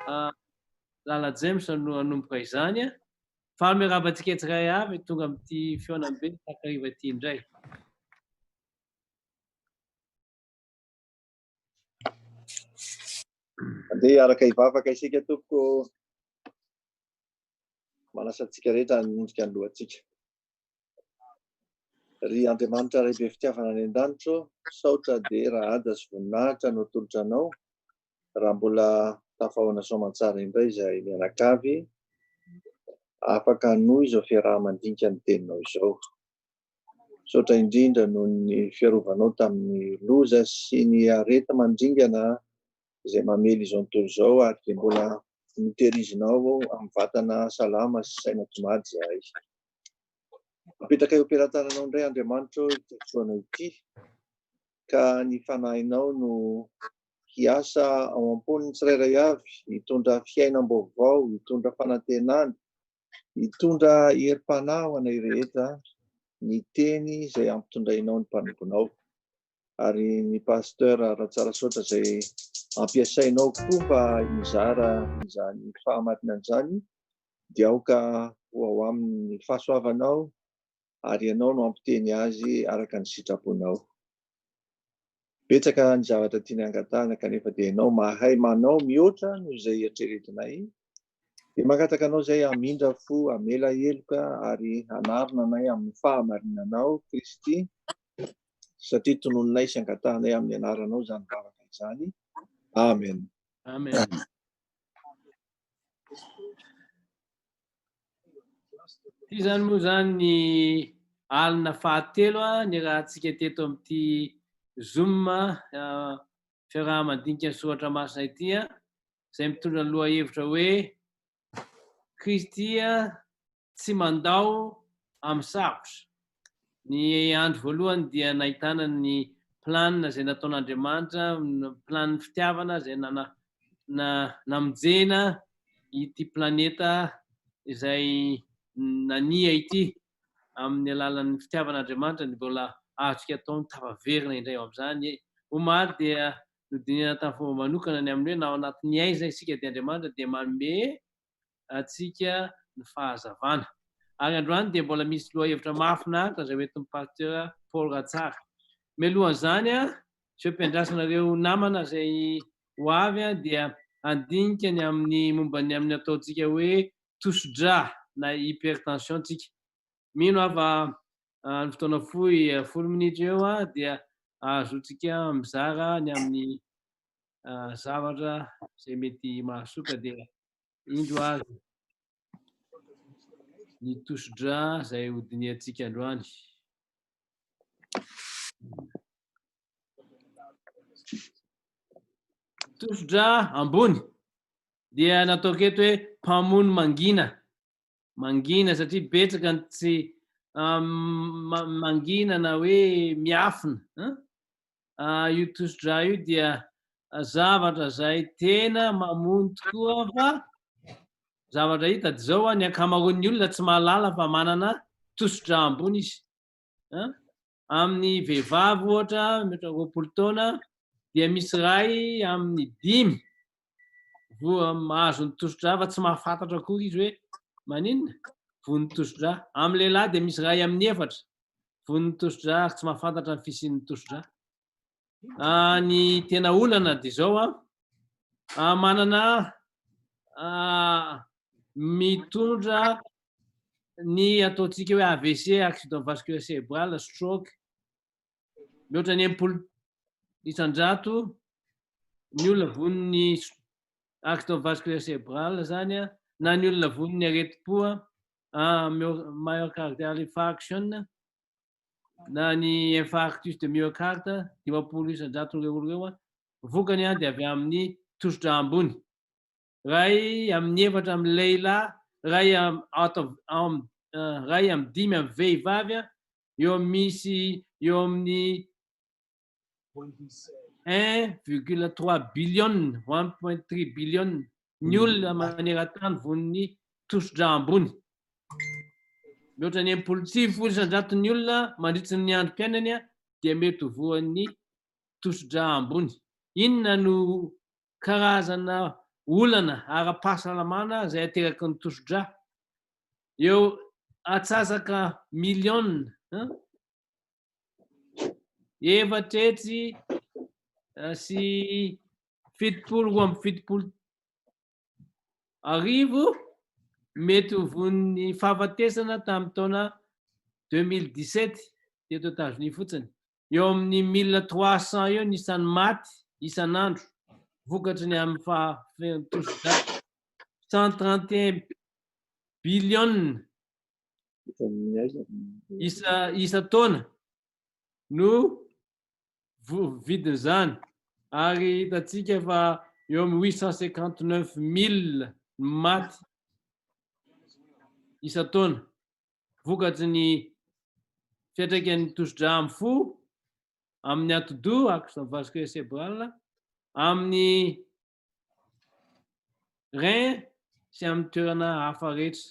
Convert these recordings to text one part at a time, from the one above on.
Lala James no hanomboka izany. Faly miarahaba antsika tsirairay avy tonga amin'ity fihaonambe takariva ity indray. Andeha hiaraka hivavaka isika tompoko. Manasa antsika rehetra hanondrika ny lohantsika. Ry Andriamanitra Ray be fitiavana any an-danitra ô, misaotra dera, haja sy voninahitra no atolotra Anao raha mbola tafahaona soamantsara indray izahay mianakavy afaka hanohy izao fiaraha-mandinika ny teninao izao. Misaotra indrindra noho ny fiarovanao tamin'ny loza sy ny areti-mandringana izay mamely izao tontolo izao ary dia mbola noterizinao amin'ny vatana salama sy saina tomady izahay. Apetraka eo am-pelatananao indray Andriamanitra ô ity fotoana ity ka ny fanahinao no hiasa ao am-pon'ny tsirairay avy, hitondra fiainam-baovao, hitondra fanantenana, hitondra herim-panahy ho anay rehetra ny teny izay ampitondrainao ny mpanomponao. Ary ny Pasteur Ratsarasaotra izay ampiasainao koa mba hizara izany fahamarinana izany dia aoka ho ao aminy ny fahasoavanao ary ianao no hampiteny azy araka ny sitraponao. Betsaka ny zavatra tiany hangatahana kanefa dia ianao mahay manao mihoatra noho izay eritreretinay. Dia mangataka anao izay hamindra fo, hamela heloka ary hanarina anay amin'ny fahamarinanao, Kristy, satria tononinay sy angatahanay amin'ny anaranao izany vavaka izany. Amen. Amen. Ity izany moa izany ny alina fahatelo niarahantsika teto amin'ity Zoom fiaraha-mandinika ny soratra masina ity, izay mitondra ny lohahevitra hoe Kristy tsy mandao amin'ny sarotra. Ny andro voalohany dia nahitana ny planina izay nataon'Andriamanitra, planin'ny fitiavana izay nana, na, namonjena ity planeta izay nania ity amin'ny alalan'ny fitiavan'Andriamanitra ny mbola azontsika atao ny tafaverina indray ao amin'izany. Omaly dia nodinihana tamin'ny fomba manokana ny amin'ny hoe na ao anatin'ny aiza isika dia Andriamanitra dia manome antsika ny fahazavana. Ary androany dia mbola misy lohahevitra mahafinaritra izay hoentin'ny Pasteur Paul Ratsara. Mialohan'izany, sy eo am-piandrasana ireo namana izay ho avy dia handinika ny amin'ny momba ny amin'ny ataontsika hoe tosi-drà na hypertension tsika. Mino aho fa ny fotoana fohy folo minitra eo dia ahazoantsika mizara ny amin'ny zavatra izay mety mahasoa ka dia Indro ary ny tosi-drà izay hodinihantsika androany. Tosi-drà ambony dia nataoko eto hoe mpamono mangina. Mangina satria betsaka ny tsy mangina na hoe miafina. Io tosi-drà io dia zavatra izay tena mamono tokoa fa zavatra hita dia izao ny ankamaroan'ny olona tsy mahalala fa manana tosi-drà ambony izy. Amin'ny vehivavy ohatra mihoatra 20 taona dia misy iray amin'ny dimy voa mahazo ny tosi-drà fa tsy mahafantatra akory izy hoe maninona voan'ny tosi-drà. Amin'ny lehilahy dia misy iray amin'ny efatra Voan'ny tosi-drà ary tsy mahafantatra ny fisian'ny tosi-drà. Ah, ny tena olana dia izao an, ah, manana ah, mitondra ny ataontsika hoe AVC, accident vasculaire cérébral, stroke, mihoatra ny 60% ny olona voan'ny accident vasculaire cérébral zany na ny olona voan'ny aretim-po myocardial infarction na ny infarctus de myocarde 50% ireo olona ireo vokany dia avy amin'ny tosidra ambony ray amin'ny efatra amin'ny lehilahy ray out of ray amin'ny dimy amin'ny vehivavy eo amin'ny misy eo amin'ny 1,3 billion, 1.3 billion ny olona maneran-tany voan'ny tosidra ambony. Mihoatra ny 90 isan-jaton'ny olona mandritry ny androm-piainany dia mety ho voan'ny tosidra ambony. Inona no karazana olana ara-pahasalamana izay ateraky ny tosidra. Eo atsasaka miliona, 470 72 mety ho voan'ny fahafatesana tamin'ny taona 2017 teto Etazonia fotsiny. Eo amin'ny 1300 eo ny isan'ny maty isan'andro vokatry ny amin'ny faha-tosidra. 131 billion isa isan-taona no vidin'izany, ary hitantsika fa eo amin'ny 859 000 ny maty isan-taona vokatry ny fiantraikan'ny tosidra amin'ny fo, amin'ny atidoha, accident vasculaire cérébral, amin'ny rein sy amin'ny toerana hafa rehetra.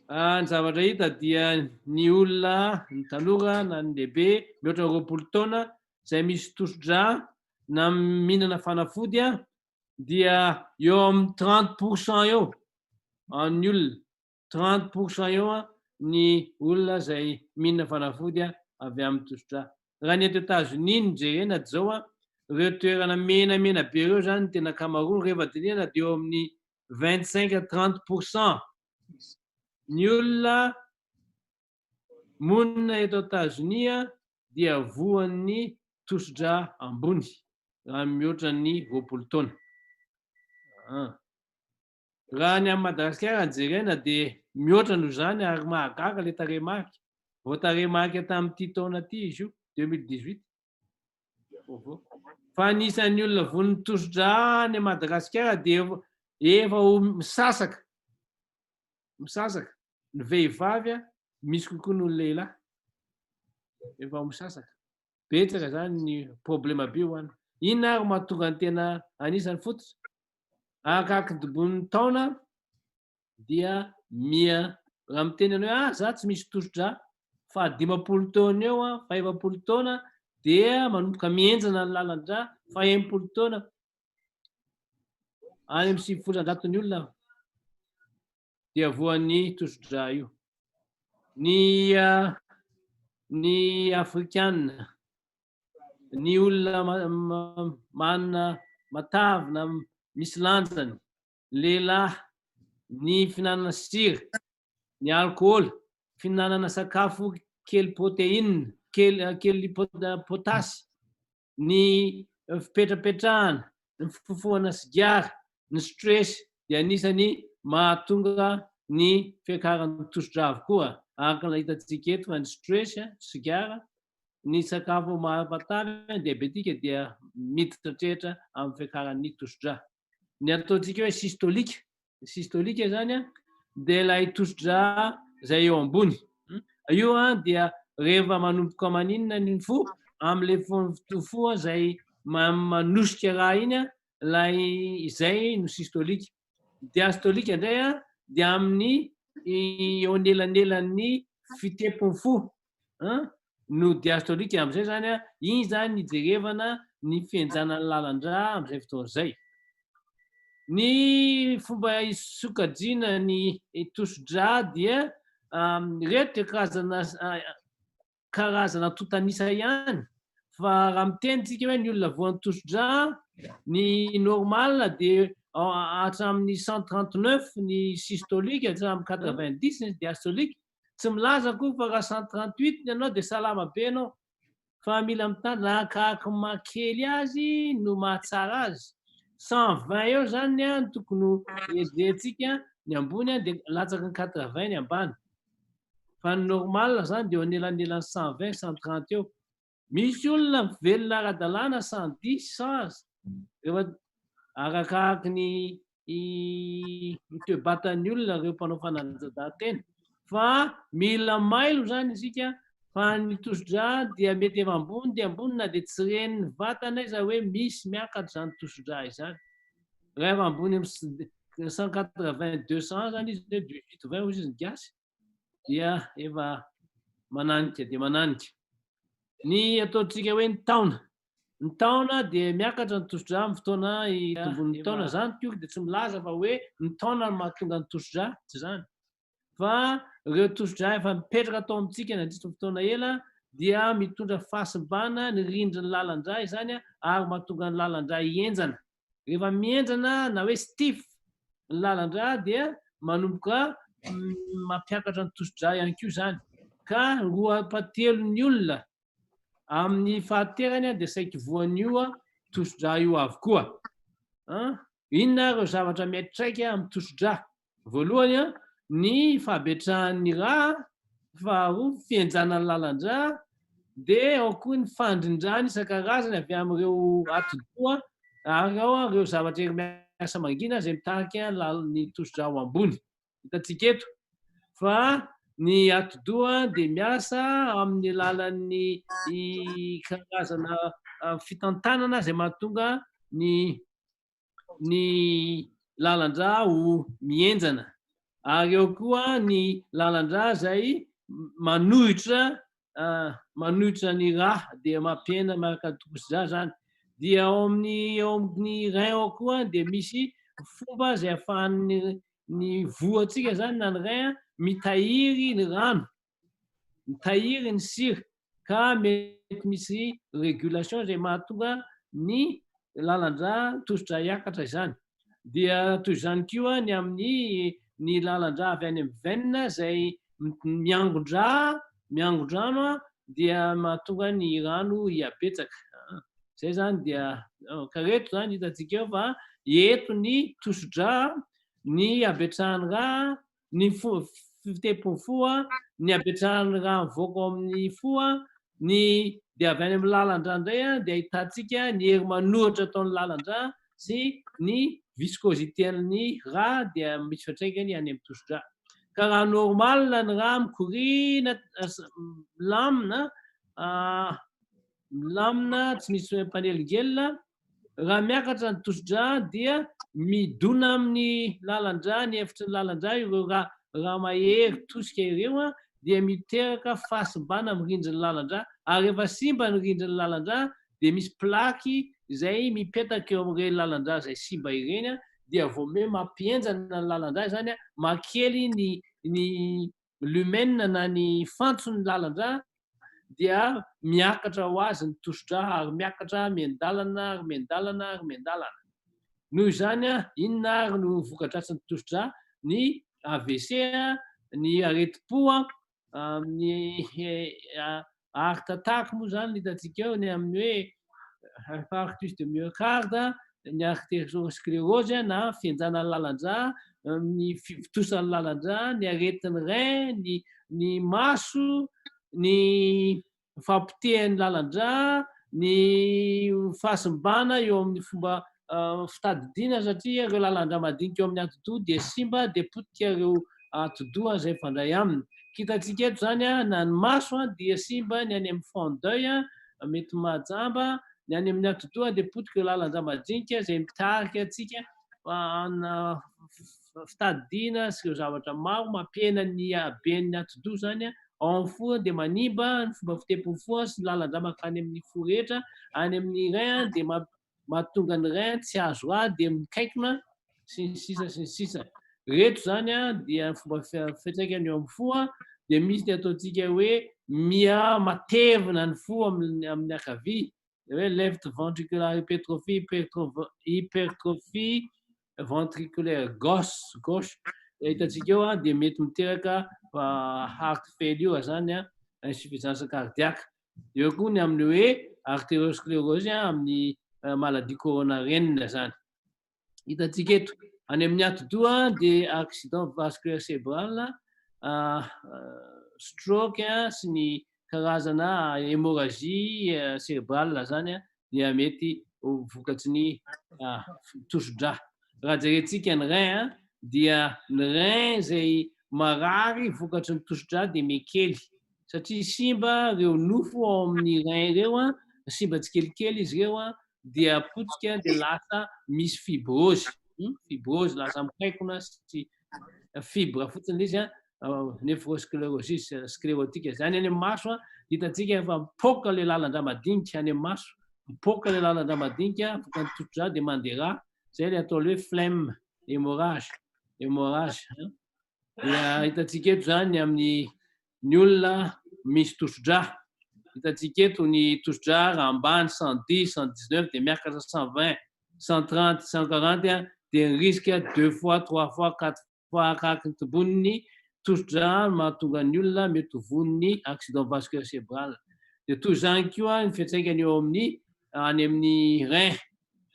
Ny zavatra hita dia ny olona, ny tanora na ny lehibe mihoatra ny 20 taona izay misy tosidra na mihinana fanafody dia eo amin'ny 30% eo an'ny olona, 30% eo ny olona izay mihinana fanafody avy amin'ny tosidra. Raha ny eto Etazonia no jerena dia izao, ireo toerana menamena be ireo izany no tena ankamaroany, rehefa dinihana dia eo amin'ny 25 à 30% ny olona monina eto Etazonia dia voan'ny tosidra ambony raha mihoatra ny 20 taona. Raha ny amin'i Madagasikara no jerena dia mihoatra noho izany ary mahagaga ilay tarehimarika. Vao tarehimarika tamin'ity taona ity izy io, 2018. Vaovao. Fa ny isan'ny olona voan'ny tosidra any Madagasikara dia efa ho misasaka. Misasaka. Ny vehivavy misy kokoa noho ny lehilahy. Efa ho misasaka. Betsaka izany ny problema be ho any. Inona ary mahatonga ny tena anisan'ny fototra? Arakaraky taona dia mia raha miteny anao hoe ah za tsy misy tosidra fa 50 taona eo, fa 40 taona dia manomboka mihenjana ny lalan-drà, fa 60 taona any amin'ny 90% ny olona dia voan'ny tosidra io. Ny Afrikana, ny olona manana matavy na misy lanjany, lehilahy, ny fihinanana sira, ny alkaola, fihinanana sakafo kely protéine, kely potasy, ny fipetrapetrahana, ny fifohana sigara, ny stress dia anisany mahatonga ny fiakaran'ny tosidra avokoa. Araka ny hitantsika eto fa ny stress, sigara, ny sakafo mampatavy, diabetika dia miditra trehitra amin'ny fiakaran'ny tosidra. Ny ataontsika hoe systolique, systolique zany dia ilay tosidra izay eo ambony. Io dia rehefa manomboka maninona ny fo, amin'ilay fo izay manosika raha iny, ilay izay no systolique. Diastolique indray dia amin'ny eo anelanelan'ny fitepon'ny fo no diastolique. Amin'izay zany iny zany nijerevana ny fihenjanan'ny lalan-drà amin'izay fotoana izay. Ny fomba isokajiana ny tosidra dia ireto dia karazana antontan'isa ihany, fa raha miteny tsika hoe ny olona voan'ny tosidra, ny normal dia hatramin'ny 139 ny systolique, hatramin'ny 90 ny diastolique. Tsy milaza koa fa raha 138 ny anao dia salama be ianao, fa mila mitandrina, arakaraka mahakely azy no mahatsara azy. 120 eo zany no tokony ho ejerentsika ny ambony, dia latsaky ny 80 ny ambany, fa ny normal zany dia eo anelanelan'ny 120, 130 eo. Misy olona mivelona ara-dalàna 110, 100 rehefa arakaraky ny toe-batan'ny olona, ireo mpanao fanatanjahantena, fa mila mailo zany isika fa ny tosidra dia mety efa ambony dia ambony na dia tsy ren'ny vatana iza hoe misy miakatra izany tosidra izany. Rehefa ambony amin'ny 180, 200 zany izy, hoe 18, 20 hozy izy ny gasy, dia efa mananika dia mananika. Ny ataontsika hoe ny taona. Ny taona dia miakatra ny tosidra amin'ny fotoana itombon'ny taona. Izany koa dia tsy milaza fa hoe ny taona no mahatonga ny tosidra, tsy izany. Fa ireo tosidra efa mipetraka tao amintsika nandritra ny fotoana ela dia mitondra fahasimbana ny rindrin'ny lalan-drà izany ary mahatonga ny lalan-drà hihenjana. Rehefa mihenjana na hoe stiff ny lalan-drà dia manomboka mampiakatra ny tosidra ihany koa izany. Ka roa ampahatelon'ny olona Amin'ny fahaterany dia saiky voan'io tosidra io avokoa. Inona ary ireo zavatra miantraika amin'ny tosidra? Voalohany, ny fahabetsahan'ny rà, faharoa, fihenjanan'ny lalan-drà, dia ao koa ny fandrindrana isan-karazany avy amin'ireo atidoha ary ao ireo zavatra hery miasa mangina izay mitarika ny tosidra ho ambony. Hitantsika eto fa ny atidoha dia miasa amin'ny alalan'ny karazana fitantanana izay mahatonga ny ny lalan-drà ho mihenjana ary eo koa ny lalan-drà izay manohitra manohitra ny rà dia mampihena miaraka tosidrà zany dia ao amin'ny ao amin'ny rein ao koa dia misy fomba izay ahafahan'ny ny voantsika zany na ny rein mitahiry ny rano mitahiry ny sira ka mety misy régulation izay mahatonga ny lalan-drà tosidrà hiakatra izany dia toy izany koa ny amin'ny ny lalan-drà avy any amin'ny veine izay miangon-drà, miangon-drano dia mahatonga ny rano hihabetsaka. Izay izany dia ka reto izany hitantsika eo fa eto ny tosi-drà, ny habetsahan'ny rà, ny fitepon'ny fo, ny habetsahan'ny rà mivoaka ao amin'ny fo, ny dia avy any amin'ny lalan-drà indray dia ahitantsika ny hery manohitra ataon'ny lalan-drà sy ny viscosité-n'ny rà dia misy fiantraikany any amin'ny tosi-drà. Ka raha normal ny rà mikoriana milamina, milamina tsy misy mpanelingelina, raha miakatra ny tosi-drà dia midona amin'ny lalan-drà, ny efitry ny lalan-drà ireo rà rà mahery tosika ireo dia miteraka fahasimbana amin'ny rindrin'ny lalan-drà ary rehefa simba ny rindrin'ny lalan-drà dia misy plaque izay mipetaka eo amin'ireny lalan-drà izay simba ireny dia vao miha mampihenjana ny lalan-drà izany, mahakely ny ny lumen na ny fantson'ny lalan-drà dia miakatra ho azy ny tosi-drà ary miakatra miandalana ary miandalana ary miandalana. Noho izany, inona ary no voka-dratsin'ny tosi-drà? Ny AVC, ny aretim-po, ny heart attack moa izany no hitantsika eo, ny amin'ny hoe infarctus de myocarde, ny artériosclérose na fihenjanan'ny lalan-drà, ny fivotosan'ny lalan-drà, ny aretin'ny rein, ny ny maso, ny fahapotehan'ny lalan-drà, ny fahasimbana eo amin'ny fomba fitadidiana satria ireo lalan-drà madinika eo amin'ny atidoha dia simba dia potika ireo atidoha izay mifandray aminy. Hitantsika eto izany na ny maso dia simba, ny any amin'ny fond d'oeil mety mahajamba, ny any amin'ny atidoha dia potika ireo lalan-drà madinika izay mitarika antsika fitadidiana sy ireo zavatra maro mampihena ny haben'ny atidoha izany ao amin'ny fo dia manimba ny fomba fitepon'ny fo sy ny lalan-drà mankany amin'ny fo rehetra any amin'ny rein dia mahatonga ny rein tsy azo rà dia mikaikina sy ny sisa sy ny sisa. Reto izany dia ny fomba fiantraikany eo amin'ny fo dia misy ny ataontsika hoe miha matevina ny fo amin'ny amin'ny ankavia hoe left ventricular hypertrophie, hypertrophie ventriculaire gauche, gauche hitantsika eo dia mety miteraka heart failure zany, insuffisance cardiaque. Eo koa ny amin'ny hoe artériosclérose amin'ny maladie coronarienne zany. Hitantsika eto any amin'ny atidoha dia accident vasculaire cérébral, stroke sy ny karazana hémorragie cérébrale zany dia mety ho vokatry ny tosi-drà. Raha jerentsika ny rein dia ny rein izay marary vokatry ny tosi-drà dia mihakely satria simba ireo nofo ao amin'ny rein ireo, simba tsikelikely izy ireo dia potika dia lasa misy fibrose, fibrose lasa mikaikona sy fibre fotsiny ilay izy an, néphrosclérosis sclérotique zany any amin'ny maso an, hitantsika fa mipoaka ilay lalan-drà madinika any amin'ny maso. Mipoaka ilay lalan-drà madinika, avoakan'ny tosidra dia mandeha rà. Izay ilay atao hoe phlegme, hémorragie, hémorragie. Dia hitantsika eto izany amin'ny ny olona misy tosidra. Hitantsika eto ny tosidra raha ambany 110, 119 dia miakatra 120, 130, 140 dia ny risque deux fois, trois fois, quatre fois arakaraka ny tombon'ny tosidra no mahatonga ny olona mety ho voan'ny accident vasculaire cérébral. Dia toy izany koa ny fiantraikany eo amin'ny any amin'ny rein.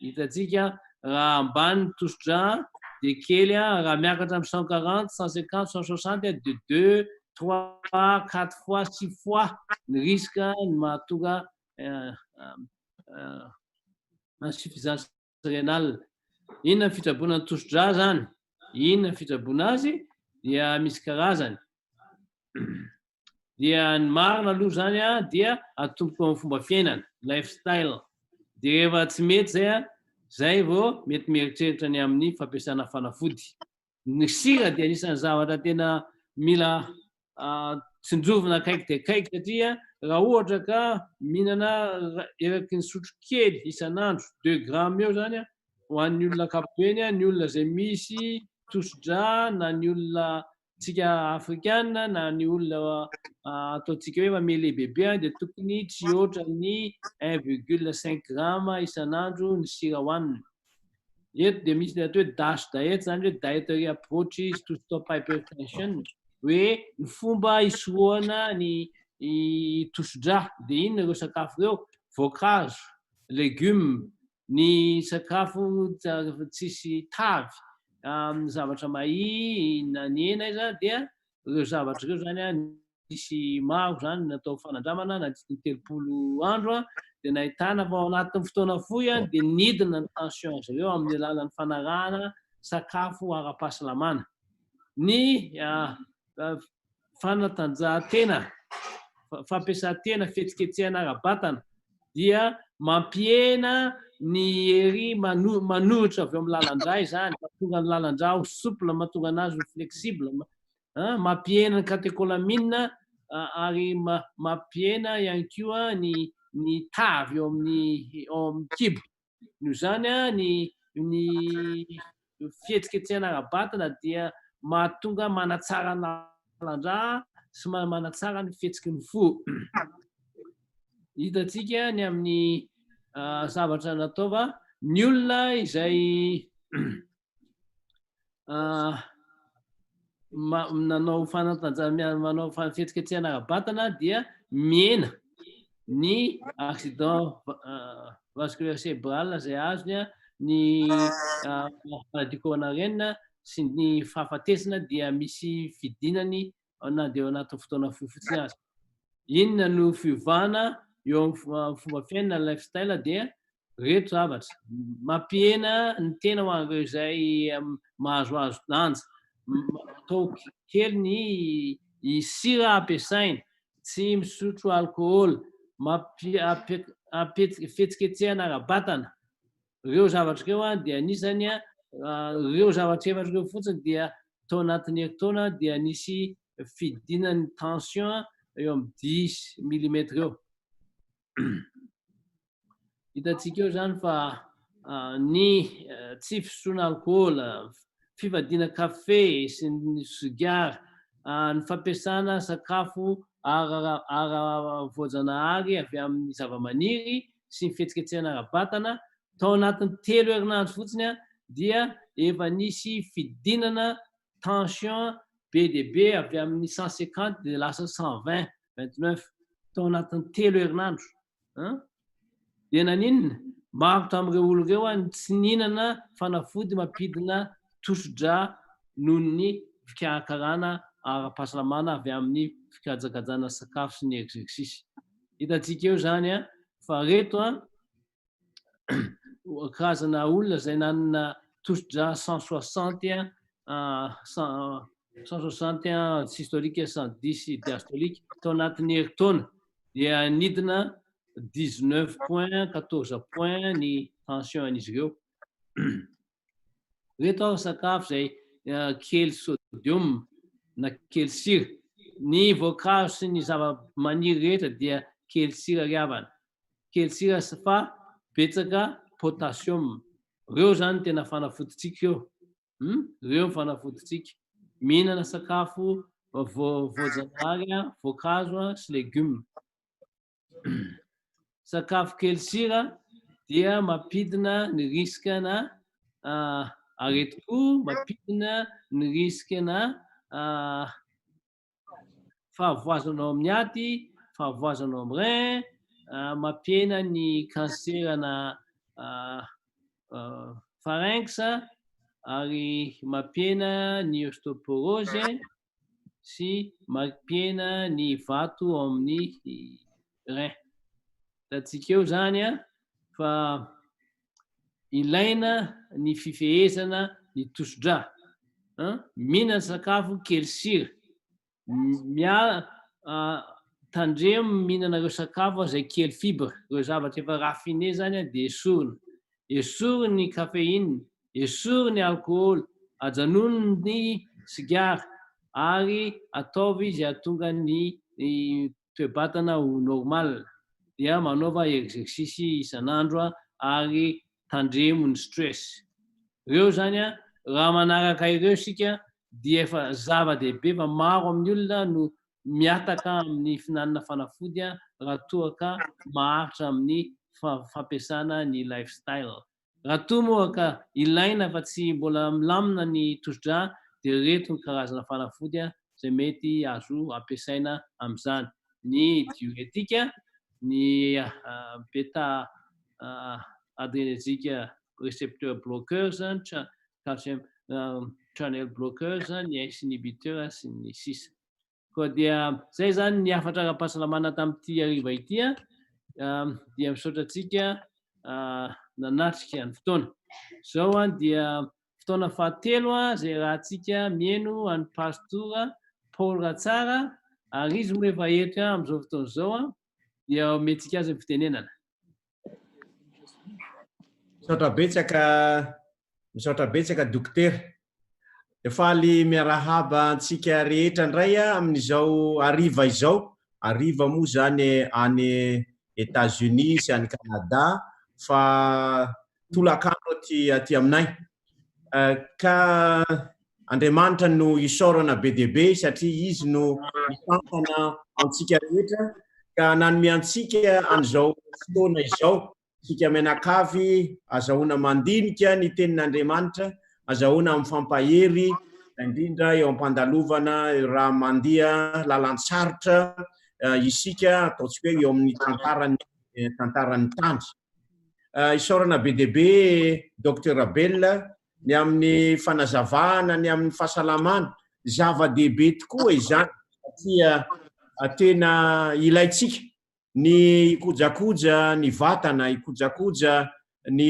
Hitantsika raha ambany ny tosidra dia kely, raha miakatra amin'ny 140, 150, 160 dia deux, trois, quatre fois, six fois ny risque ny mahatonga insuffisance rénale. Inona ny fitsaboana ny tosidra zany? Inona ny fitsaboana azy? Dia misy karazany. Dia ny marina aloha zany dia atomboko amin'ny fomba fiainana, lifestyle. Dia rehefa tsy mety zay zay vao mety mieritreritra ny amin'ny fampiasana fanafody. Ny sira dia anisan'ny zavatra tena mila tsinjovina akaiky dia akaiky, satria raha ohatra ka mihinana eraky ny sotro kely isan'andro, 2 grammes eo zany ho an'ny olona ankapobeny, ny olona izay misy tosidra na ny olona tsika afrikana na ny olona ataontsika hoe efa mihalehibebe dia tokony tsy hihoatra ny 1,5 gramme isan'andro ny sira hohanina. Eto dia misy ny atao hoe DASH diet, zany hoe dietary approaches to stop hypertension, hoe ny fomba hisorohana ny tosidra. Dia inona ireo sakafo ireo? Voankazo, legioma, ny sakafo tsisy tavy, amin'ny zavatra mahia na ny hena aiza. Dia ireo zavatra ireo zany nisy maro zany natao fanandramana nandritra ny 30 andro, dia nahitana fa ao anatin'ny fotoana fohy dia nidina ny tension azy ireo amin'ny alalan'ny fanarahana sakafo ara-pahasalamana. Ny fanatanjahantena, fampiasan-tena, fihetsiketsehana ara-batana dia mampihena ny hery manohitra avy eo amin'ny lalan-drà izany, mahatonga ny lalan-drà ho souple, mahatonga anazy ho flexible, mampihena ny catécholamine ary mampihena ihany koa ny tavy eo amin'ny kibo. Noho izany ny fihetsiketsehana ara-batana dia mahatonga manatsara ny lalan-drà sy manatsara ny fihetsiky ny fo. Hitantsika ny amin'ny zavatra natao fa ny olona izay nanao fanatanjahana, manao fihetsiketsehana ara-batana dia mihena ny accident vasculaire cérébral izay azony, ny maladie coronarienne sy ny fahafatesana dia misy fidinany na dia eo anatin'ny fotoana fohy fotsiny aza. Inona no fiovana eo amin'ny fomba fiainana, lifestyle? Dia reto zavatra: mampihena ny tena ho an'ireo izay mahazoazo lanja, atao kely ny sira ampiasaina, tsy misotro alcool, fihetsiketsehana ara-batana. Ireo zavatra ireo dia anisany ireo zavatra efatra ireo fotsiny dia tao anatin'ny herintaona dia nisy fidinan'ny tension eo amin'ny 10 millimètres eo. Hitantsika eo zany fa ny tsy fisotroana alcool, fifadiana kafe sy ny sigara, ny fampiasana sakafo ara voajanahary avy amin'ny zava-maniry sy ny fihetsiketsehana ara-batana, tao anatin'ny 3 herinandro fotsiny dia efa nisy fidinana tension be dia be, avy amin'ny 150 dia lasa 120, 29 tao anatin'ny 3 herinandro. Dia naninona? Maro tamin'ireo olo ireo ny tsy nihinana fanafody mampidina tosidra noho ny fikarakarana ara-pahasalamana avy amin'ny fikajakajana sakafo sy ny exercice. Hitantsika eo zany fa reto karazana olona izay nanana tosidra 160, 160 systolique, 110 diastolique, tao anatin'ny herintaona dia nidina 19 point, 14 point ny tension an'izy ireo. Reto aho sakafo izay kely sodium na kely sira. Ny voankazo sy ny zava-maniry rehetra dia kely sira ry havana, kely sira fa betsaka potassium. Ireo izany tena fanafodintsika eo. Hum, ireo ny fanafodintsika. Mihinana sakafo voajanahary, voankazo sy legioma. Sakafo kely sira dia mampidina ny risque na aretim-po, mampidina ny risque na fahavoazana ao amin'ny aty, fahavoazana ao amin'ny rein, mampihena ny cancer na pharynx ary mampihena ny ostéoporose sy mampihena ny vato ao amin'ny rein. Hitantsika eo izany fa ilaina ny fifehezana ny tosi-drà. Mihinana sakafo kely sira. Mia tandremo mihinana ireo sakafo izay kely fibre, ireo zavatra efa raffiné izany dia esorina. Esory ny caféine, esory ny alcool, ajanony ny sigara ary ataovy izay hahatonga ny toe-batana ho normal. Dia manaova exercice isan'andro ary tandremo ny stress. Ireo izany raha manaraka ireo isika dia efa zava-dehibe fa maro amin'ny olona no mihataka amin'ny fihinanana fanafody raha toa ka maharitra amin'ny fampiasana ny lifestyle. Raha toa moa ka ilaina fa tsy mbola milamina ny tosi-drà dia ireto ny karazana fanafody izay mety azo ampiasaina amin'izany, ny diurétique, ny beta adrenergic receptor blockers, calcium channel blockers, ny ACE inhibiteur sy ny sisa. Koa dia izay izany ny hafatra ara-pahasalamana tamin'ity hariva ity dia misaotra antsika nanatrika ny fotoana. Izao dia fotoana fahatelo izay rahantsika mihaino an'i Pastora Paul Ratsara ary izy moa efa eto amin'izao fotoana izao dia omentsika azy ny fitenenana. Misaotra betsaka, misaotra betsaka Dokotera. Dia faly miarahaba antsika rehetra indray amin'izao hariva izao. Hariva moa izany any Etats-Unis sy any Canada fa tolakandro aty aty aminay. Ka Andriamanitra no isaorana be dia be satria Izy no mitantana antsika rehetra ka nanome antsika an'izao fotoana izao. Isika mianakavy azahoana mandinika ny tenin'Andriamanitra, azahoana mifampahery, indrindra eo am-pandalovana raha mandia lalan-tsarotra isika, ataontsika hoe eo amin'ny tantaran'ny tantaran'ny tany. Isaorana be dia be Docteur Abel ny amin'ny fanazavana ny amin'ny fahasalamana. Zava-dehibe tokoa izany satria tena ilaintsika ny hikojakoja ny vatana, hikojakoja ny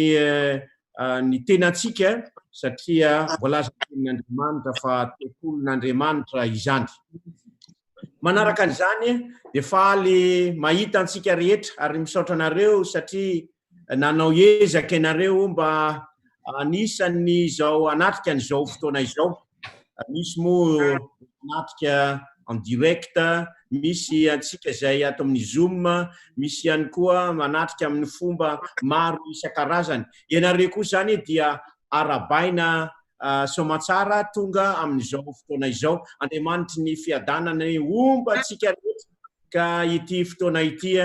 ny tenantsika satria voalazan'ny tenin'Andriamanitra fa tempolin'Andriamanitra izany. Manaraka an'izany dia faly mahita antsika rehetra ary misaotra anareo satria nanao ezaka ianareo mba anisan'ny izao hanatrika an'izao fotoana izao. Misy moa manatrika en direct, misy antsika izay ato amin'ny Zoom, misy ihany koa manatrika amin'ny fomba maro isan-karazany. Ianareo koa izany dia arabaina soamantsara tonga amin'izao fotoana izao. Andriamanitry ny fiadanana homba antsika rehetra ka ity fotoana ity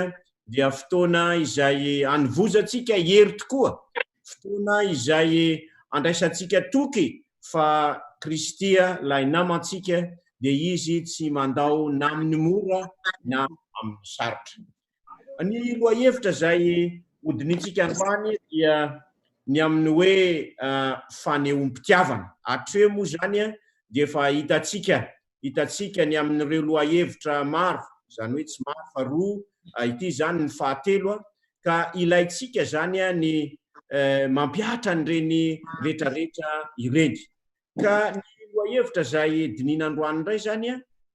dia fotoana izay anovozantsika hery tokoa, fotoana izay andraisantsika toky fa Kristy ilay namantsika dia Izy tsy mandao na amin'ny mora na amin'ny sarotra. Ny lohahevitra izay hodinihintsika androany dia ny amin'ny hoe fanehoam-pitiavana. Hatreo moa izany dia efa hitantsika hitantsika ny amin'ireo lohahevitra maro, izany hoe tsy maro fa roa, ity izany ny fahatelo, ka ilaintsika izany ny mampihatra an'ireny rehetrarehetra ireny. Ka ny lohahevitra izay dinihina androany indray izany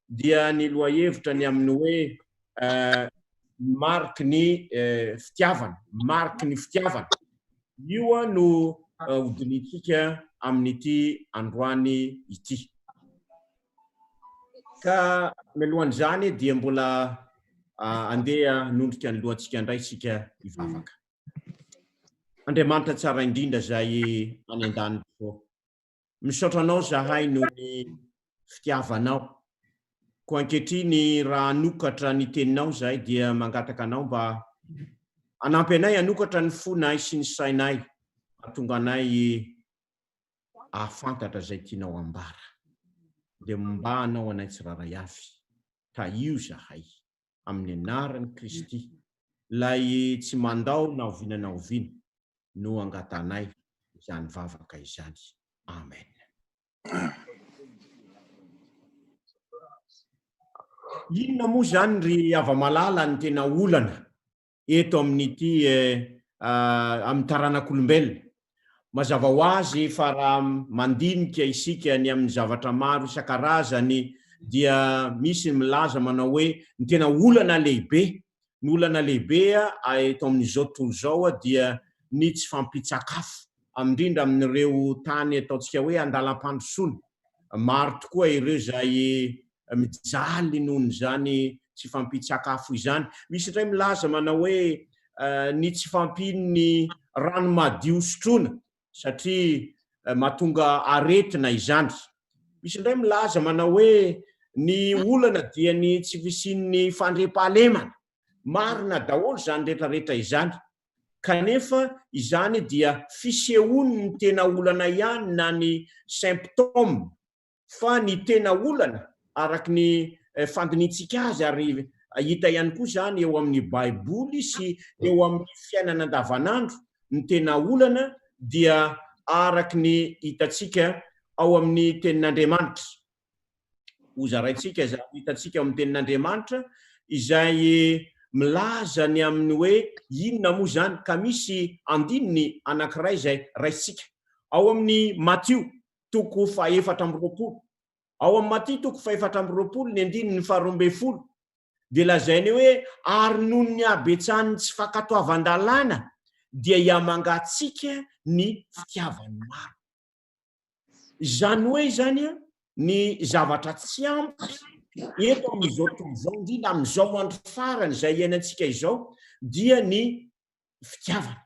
dia ny lohahevitra ny amin'ny hoe mariky ny fitiavana, mariky ny fitiavana. Io no hodinihintsika amin'ity androany ity. Ka mialohan'izany dia mbola andeha hanondrika ny lohantsika indray isika hivavaka. Andriamanitra tsara indrindra izay any an-danitra ô. Misaotra Anao zahay noho ny fitiavanao. Koa ankehitriny raha hanokatra ny Teninao izahay dia mangataka Anao mba hanampy anay hanokatra ny fonay sy ny sainay hahatonga anay hahafantatra izay tianao hambara. Dia mba Anao anay tsirairay avy. Tahio izahay. Amin'ny anaran'i Kristy, Ilay tsy mandao na oviana na oviana, no angatanay izany vavaka izany. Amen. Inona moa izany ry hava-malala ny tena olana eto amin'ity amin'ny taranak'olombelona? Mazava ho azy fa raha mandinika isika ny amin'ny zavatra maro isan-karazany dia misy ny milaza manao hoe ny tena olana lehibe, ny olana lehibe eto amin'izao tontolo izao dia ny tsy fahampian-tsakafo, indrindra amin'ireo tany ataontsika hoe andalam-pandrosoana. Maro tokoa ireo izay mijaly noho izany tsy fahampian-tsakafo izany. Misy indray milaza manao hoe ny tsy fahampian'ny rano madio sotroina satria mahatonga aretina izany. Misy indray milaza manao hoe ny olana dia ny tsy fisian'ny fandriampahalemana. Marina daholo izany rehetrarehetra izany. Kanefa izany dia fisehoan'ny tena olana ihany na ny symptôme Fa ny tena olana, araka ny fandinihintsika azy ary hita ihany koa izany eo amin'ny Baiboly sy eo amin'ny fiainana andavanandro, ny tena olana dia araka ny hitantsika ao amin'ny Tenin'Andriamanitra. Hozaraintsika izay hitantsika ao amin'ny Tenin'Andriamanitra izay milaza ny amin'ny hoe inona moa izany, ka misy andininy anankiray izay raisintsika ao amin'ny Matio toko fahefatra amby roapolo. Ao amin'ny Matio toko fahefatra amby roapolo ny andininy faharoa ambin'ny folo dia lazainy hoe ary noho ny habetsahan'ny tsy fankatoavan-dalàna dia hihamangatsiaka ny fitiavan'ny maro. Izany hoe izany ny zavatra tsy ampy eto amin'izao tontolo izao, indrindra amin'izao andro farany izay iainantsika izao, dia ny fitiavana.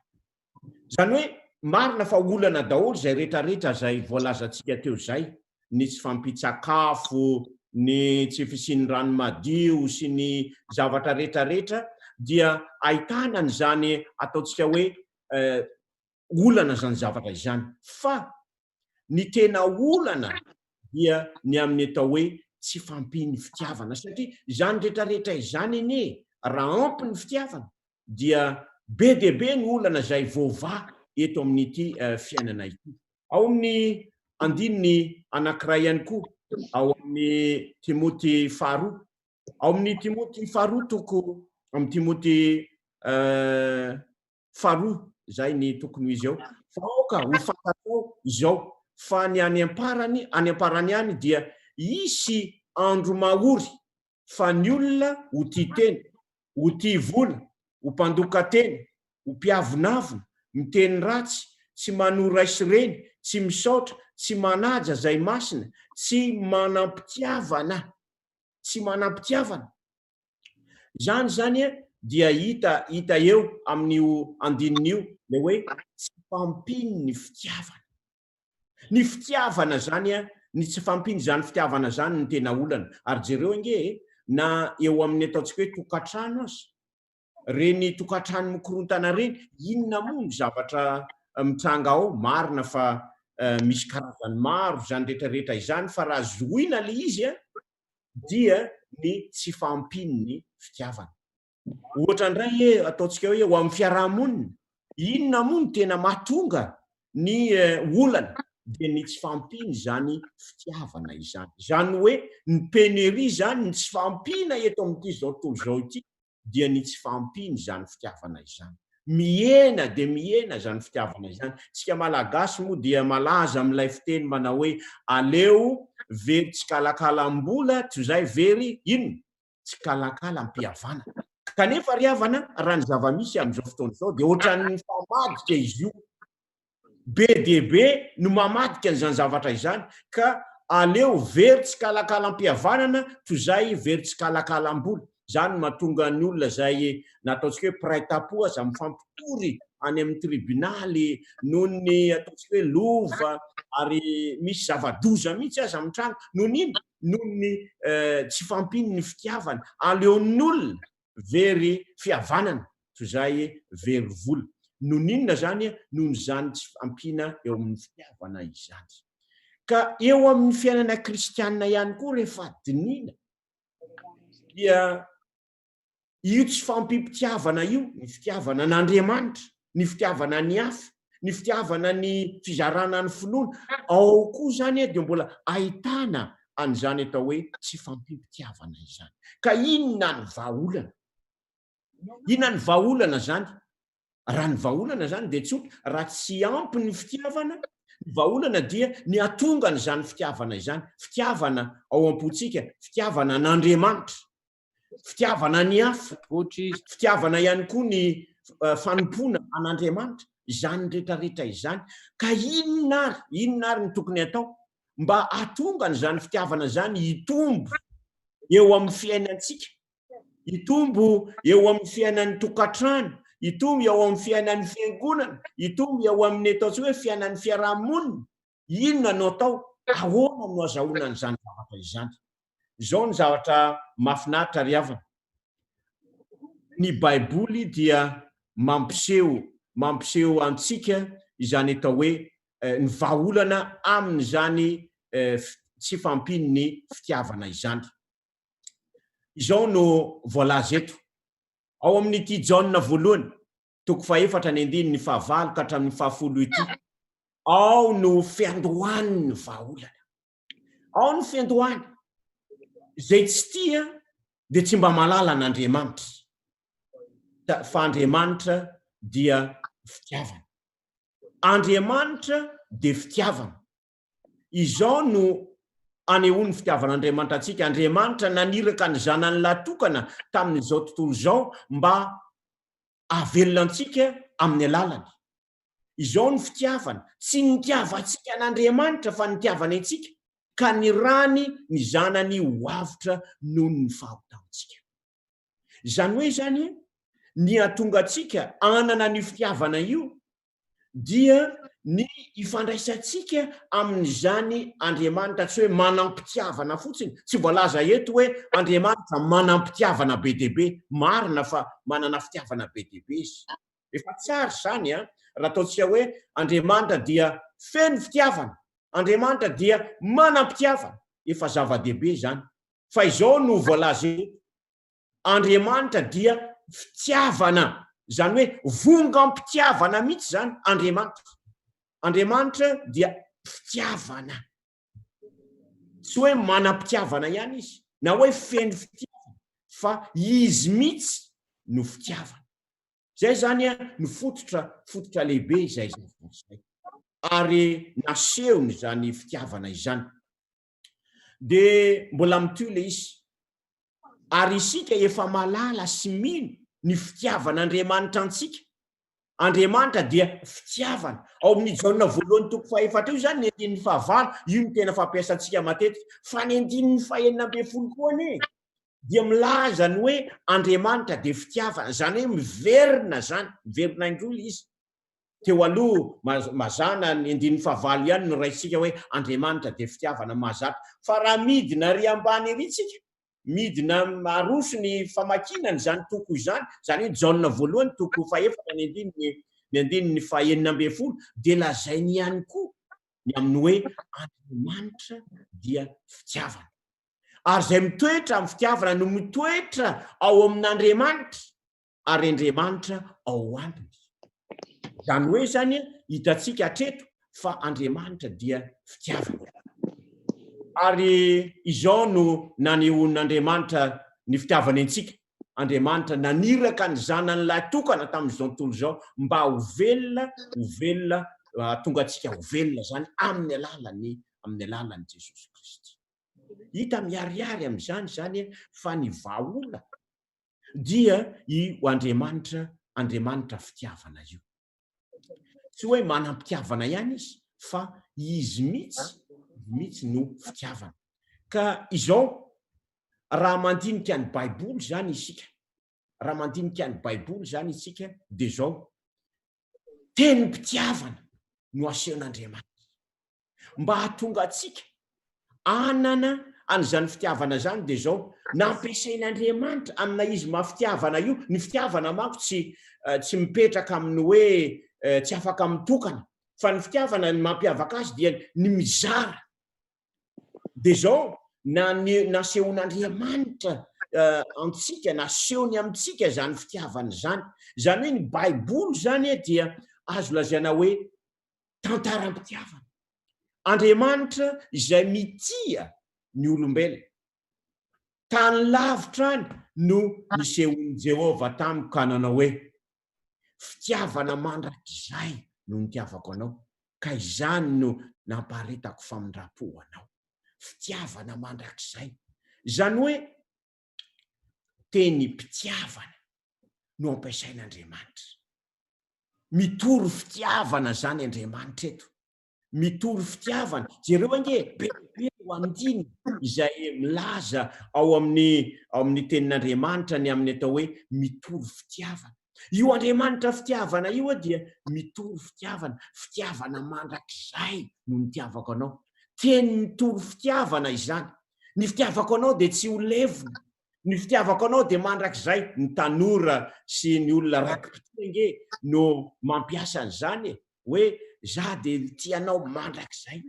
Izany hoe marina fa olana daholo izay rehetrarehetra izay voalazantsika teo izay, ny tsy fahampian-tsakafo, ny tsy fisian'ny rano madio sy ny zavatra rehetrarehetra dia ahitana an'izany ataontsika hoe olana izany zavatra izany. Fa ny tena olana dia ny amin'ny atao hoe tsy fahampian'ny fitiavana satria izany rehetrarehetra izany anie raha ampy ny fitiavana dia be dia be ny olana izay voavaha eto amin'ity fiainana ity. Ao amin'ny andininy anankiray ihany koa, ao amin'ny Timoty faharoa, ao amin'ny Timoty faharoa toko, amin'ny Timoty faharoa, izay ny tokony ho izy eo, fa aoka ho fantatrao izao, fa ny any am-parany, any am-parany any dia hisy andro mahory, fa ny olona ho tia tena, ho tia vola, ho mpandoka tena, ho mpiavonavona, miteny ratsy, tsy manoa ray sy reny, tsy misaotra, tsy manaja izay masina, tsy manam-pitiavana, tsy manam-pitiavana. Izany izany dia hita hita eo amin'io andininy io ilay hoe tsy fahampian'ny fitiavana. Ny fitiavana zany an, ny tsy fahampian'izany fitiavana zany no tena olana. Ary jereo ange e, na eo amin'ny ataontsika hoe tokantrano aza, reny tokantrano mikorontana reny, inona moa ny zavatra mitranga ao? Marina fa misy karazany maro izany rehetra rehetra izany, fa raha zohina le izy an, dia ny tsy fahampian'ny fitiavana. Ohatra indray hoe ataontsika hoe eo amin'ny fiarahamonina, inona moa no tena mahatonga ny olana? Dia ny tsy fahampian'izany fitiavana izany. Izany hoe ny pénurie izany, ny tsy fahampiana eto amin'ity izao tontolo izao ity dia ny tsy fahampian'izany fitiavana izany. Mihena dia mihena izany fitiavana izany. Isika Malagasy moa dia malaza amin'ilay fiteny manao hoe aleo very tsikalakalam-bola toy izay very inona? tsikalakalam-pihavanana. Kanefa ry havana, raha ny zava-misy amin'izao fotoana izao dia ohatran'ny mifamadika izy io. Be dia be no mamadika an'izany zavatra izany ka aleo very tsikalakalam-pihavanana toy izay very tsikalakalam-bola. Izany no mahatonga ny olona izay na ataontsika hoe mpiray tampo aza mifampitory any amin'ny tribonaly, noho ny ataontsika hoe lova, ary misy zava-doza mihitsy aza mitranga. Noho ny inona? Noho ny tsy fahampian'ny fitiavana. Aleon'ny olona very fihavanana toy izay very vola. Noho ny inona izany? Noho izany tsy fahampiana eo amin'ny fitiavana izany. Ka eo amin'ny fiainana kristianina ihany koa rehefa dinihina dia io tsy fahampiam-pitiavana io, ny fitiavana an'Andriamanitra, ny fitiavana ny hafa, ny fitiavana ny fizarana ny finoana, ao koa izany dia mbola ahitana an'izany atao hoe tsy fahampiam-pitiavana izany. Ka inona ny vahaolana? Inona ny vahaolana izany? Raha ny vahaolana izany dia tsotra, raha tsy ampy ny fitiavana, ny vahaolana dia ny hahatonga an'izany fitiavana izany, fitiavana ao am-pontsika, fitiavana an'Andriamanitra, fitiavana ny hafa, fitiavana ihany koa ny fanompoana an'Andriamanitra, izany rehetrarehetra izany. Ka inona ary, inona ary no tokony hatao mba hahatonga an'izany fitiavana izany hitombo eo amin'ny fiainantsika? Hitombo eo amin'ny fiainan'ny tokantrano, hitombo eo amin'ny fiainan'ny fiangonana, hitombo eo amin'ny ataontsika hoe fiainan'ny fiaraha-monina. Inona no atao? Ahoana no azahoana an'izany zavatra izany? Izao ny zavatra mahafinaritra ry havana. Ny Baiboly dia mampiseho mampiseho antsika izany atao hoe ny vahaolana amin'izany tsy fahampian'ny fitiavana izany. Izao no voalaza eto, ao amin'ity Jaona voalohany, toko fahefatra ny andininy fahavalo ka hatramin'ny fahafolo ity, ao no fiandohan'ny vahaolana. Ao ny fiandohany. Izay tsy tia dia tsy mba mahalala an'Andriamanitra, fa Andriamanitra dia fitiavana. Andriamanitra dia fitiavana. Izao no anehoan'ny fitiavan'Andriamanitra antsika, Andriamanitra naniraka ny Zanany lahy tokana tamin'izao tontolo izao mba hahavelona antsika amin'ny alalany. Izao ny fitiavana, tsy nitiavantsika an'Andriamanitra fa nitiavany antsika, ka nirany ny Zanany ho avotra noho ny fahotantsika. Izany hoe izany, ny hahatonga antsika hanana an'io fitiavana io dia ny ifandraisantsika amin'izany Andriamanitra tsy hoe manam-pitiavana fotsiny, tsy voalaza eto hoe Andriamanitra manam-pitiavana be dia be, marina fa manana fitiavana be dia be Izy, efa tsara izany an, raha ataontsika hoe Andriamanitra dia feno fitiavana, Andriamanitra dia manam-pitiavana, efa zava-dehibe izany, fa izao no voalaza eto, Andriamanitra dia fitiavana, izany hoe vongam-pitiavana mihitsy izany Andriamanitra. Andriamanitra dia fitiavana. Tsy hoe manam-pitiavana ihany izy, na hoe feno fitiavana, fa izy mihitsy no fitiavana. Izay izany no fototra, fototra lehibe izay zavatra izay. Ary nasehony izany fitiavana izany. Dia mbola mitohy ilay izy. Ary isika efa mahalala sy mino ny fitiavan'Andriamanitra antsika. Andriamanitra dia fitiavana. Ao amin'ny Jaona voalohany toko fahefatra io izany ny andininy fahavalo, io no tena fampiasantsika matetika. Fa ny andininy fahenina ambin'ny folo koa anie dia milaza ny hoe Andriamanitra dia fitiavana. Izany hoe miverina izany, miverina indroa ilay izy. Teo aloha, mazàna ny andininy fahavalo ihany no raisintsika hoe Andriamanitra dia fitiavana mahazatra. Fa raha midina ary ambany ery tsika, midina aroso ny famakiana an'izany toko izany, izany hoe Jaona voalohany toko fahefatra ny andininy ny andininy fahenina ambin'ny folo, dia lazainy ihany koa ny amin'ny hoe Andriamanitra dia fitiavana. Ary izay mitoetra amin'ny fitiavana no mitoetra ao amin'Andriamanitra. ary Andriamanitra ao aminy. Izany hoe izany hitantsika hatreto fa Andriamanitra dia fitiavana. Ary izao no nanehoan'Andriamanitra ny fitiavany antsika, Andriamanitra naniraka ny Zanany lahy tokana tamin'izao tontolo izao mba ho velona, ho velona, hahatonga antsika ho velona izany amin'ny alalan'ny amin'ny alalan'i Jesosy Kristy. Hita miharihary amin'izany izany fa ny vahaolana dia io Andriamanitra, Andriamanitra fitiavana io. Tsy hoe manam-pitiavana ihany izy fa izy mihitsy, mihitsy no fitiavana. Ka izao, raha mandinika ny Baiboly izany isika, raha mandinika ny Baiboly izany isika dia izao, Tenim-pitiavana no asehon'Andriamanitra mba hahatonga antsika hanana an'izany fitiavana izany dia izao, nampiasain'Andriamanitra amina izy maha fitiavana io, ny fitiavana manko tsy tsy mipetraka amin'ny hoe tsy afaka mitokana, fa ny fitiavana ny mampiavaka azy dia ny mizara. Dia izao, na ny nasehon'Andriamanitra antsika, nasehony amintsika izany fitiavana izany. Izany hoe ny Baiboly izany dia azo lazaina hoe tantaram-pitiavana. Andriamanitra izay mitia ny olombelona. Tany lavitra any no nisehoan'i Jehovah tamiko ka nanao hoe, Fitiavana mandrakizay no nitiavako anao, ka izany no nampaharetako famindram-po ho anao. Fitiavana mandrakizay. Izany hoe tenim-pitiavana no ampiasain'Andriamanitra. Mitory fitiavana izany Andriamanitra eto. Mitory fitiavana. Jereo ange e, be dia be ireo andininy izay milaza ao amin'ny ao amin'ny tenin'Andriamanitra ny amin'ny atao hoe mitory fitiavana. Io Andriamanitra fitiavana io dia mitory fitiavana, fitiavana mandrakizay no nitiavako anao. Teny mitory fitiavana izany. Ny fitiavako anao dia tsy ho levona. Ny fitiavako anao dia mandrakizay. Ny tanora sy ny olona raiki-pitia ange no mampiasa an'izany e. Hoe za dia tia anao mandrakizay.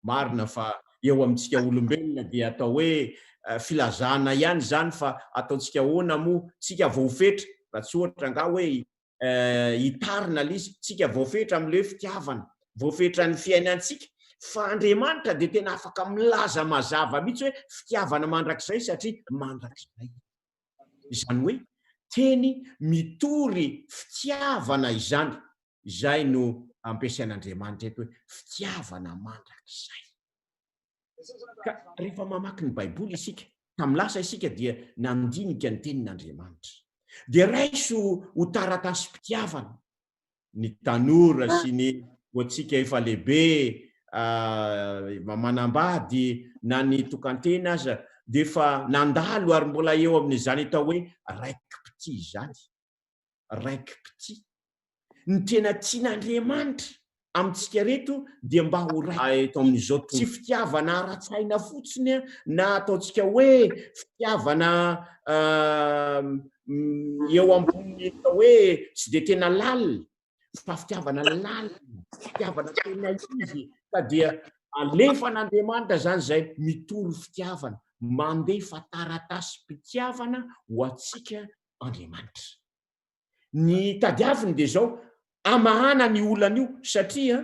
Marina fa eo amintsika olombelona dia atao hoe filazana ihany izany fa ataontsika ahoana moa, tsika voafetra, raha tsy ohatra angaha hoe hitarina ilay izy, tsika voafetra amin'ilay hoe fitiavana, voafetran'ny fiainantsika, fa Andriamanitra dia tena afaka milaza mazava mihitsy hoe fitiavana mandrakizay satria mandrakizay. Izany hoe teny mitory fitiavana izany. Izay no ampiasain'Andriamanitra eto hoe fitiavana mandrakizay. Ka rehefa mamaky ny Baiboly isika, tamin'ny lasa isika dia nandinika ny tenin'Andriamanitra. Dia raiso ho taratasim-pitiavana ny tanora sy ny ho antsika efa lehibe manambady na ny tokan-tena aza dia efa nandalo ary mbola eo amin'izany atao hoe raiki-pitia izany. Raiki-pitia. Ny tena tian'Andriamanitra amintsika reto dia mba ho ray eto amin'izao tontolo. Tsy fitiavana ara-tsaina fotsiny na ataontsika hoe fitiavana eo ambonin'ny atao hoe tsy dia tena lalina fa fitiavana lalina, fitiavana tena izy ka dia alefan'Andriamanitra izany izay mitory fitiavana, mandefa taratasim-pitiavana ho antsika Andriamanitra. Ny tadiaviny dia izao, amahana ny olana io satria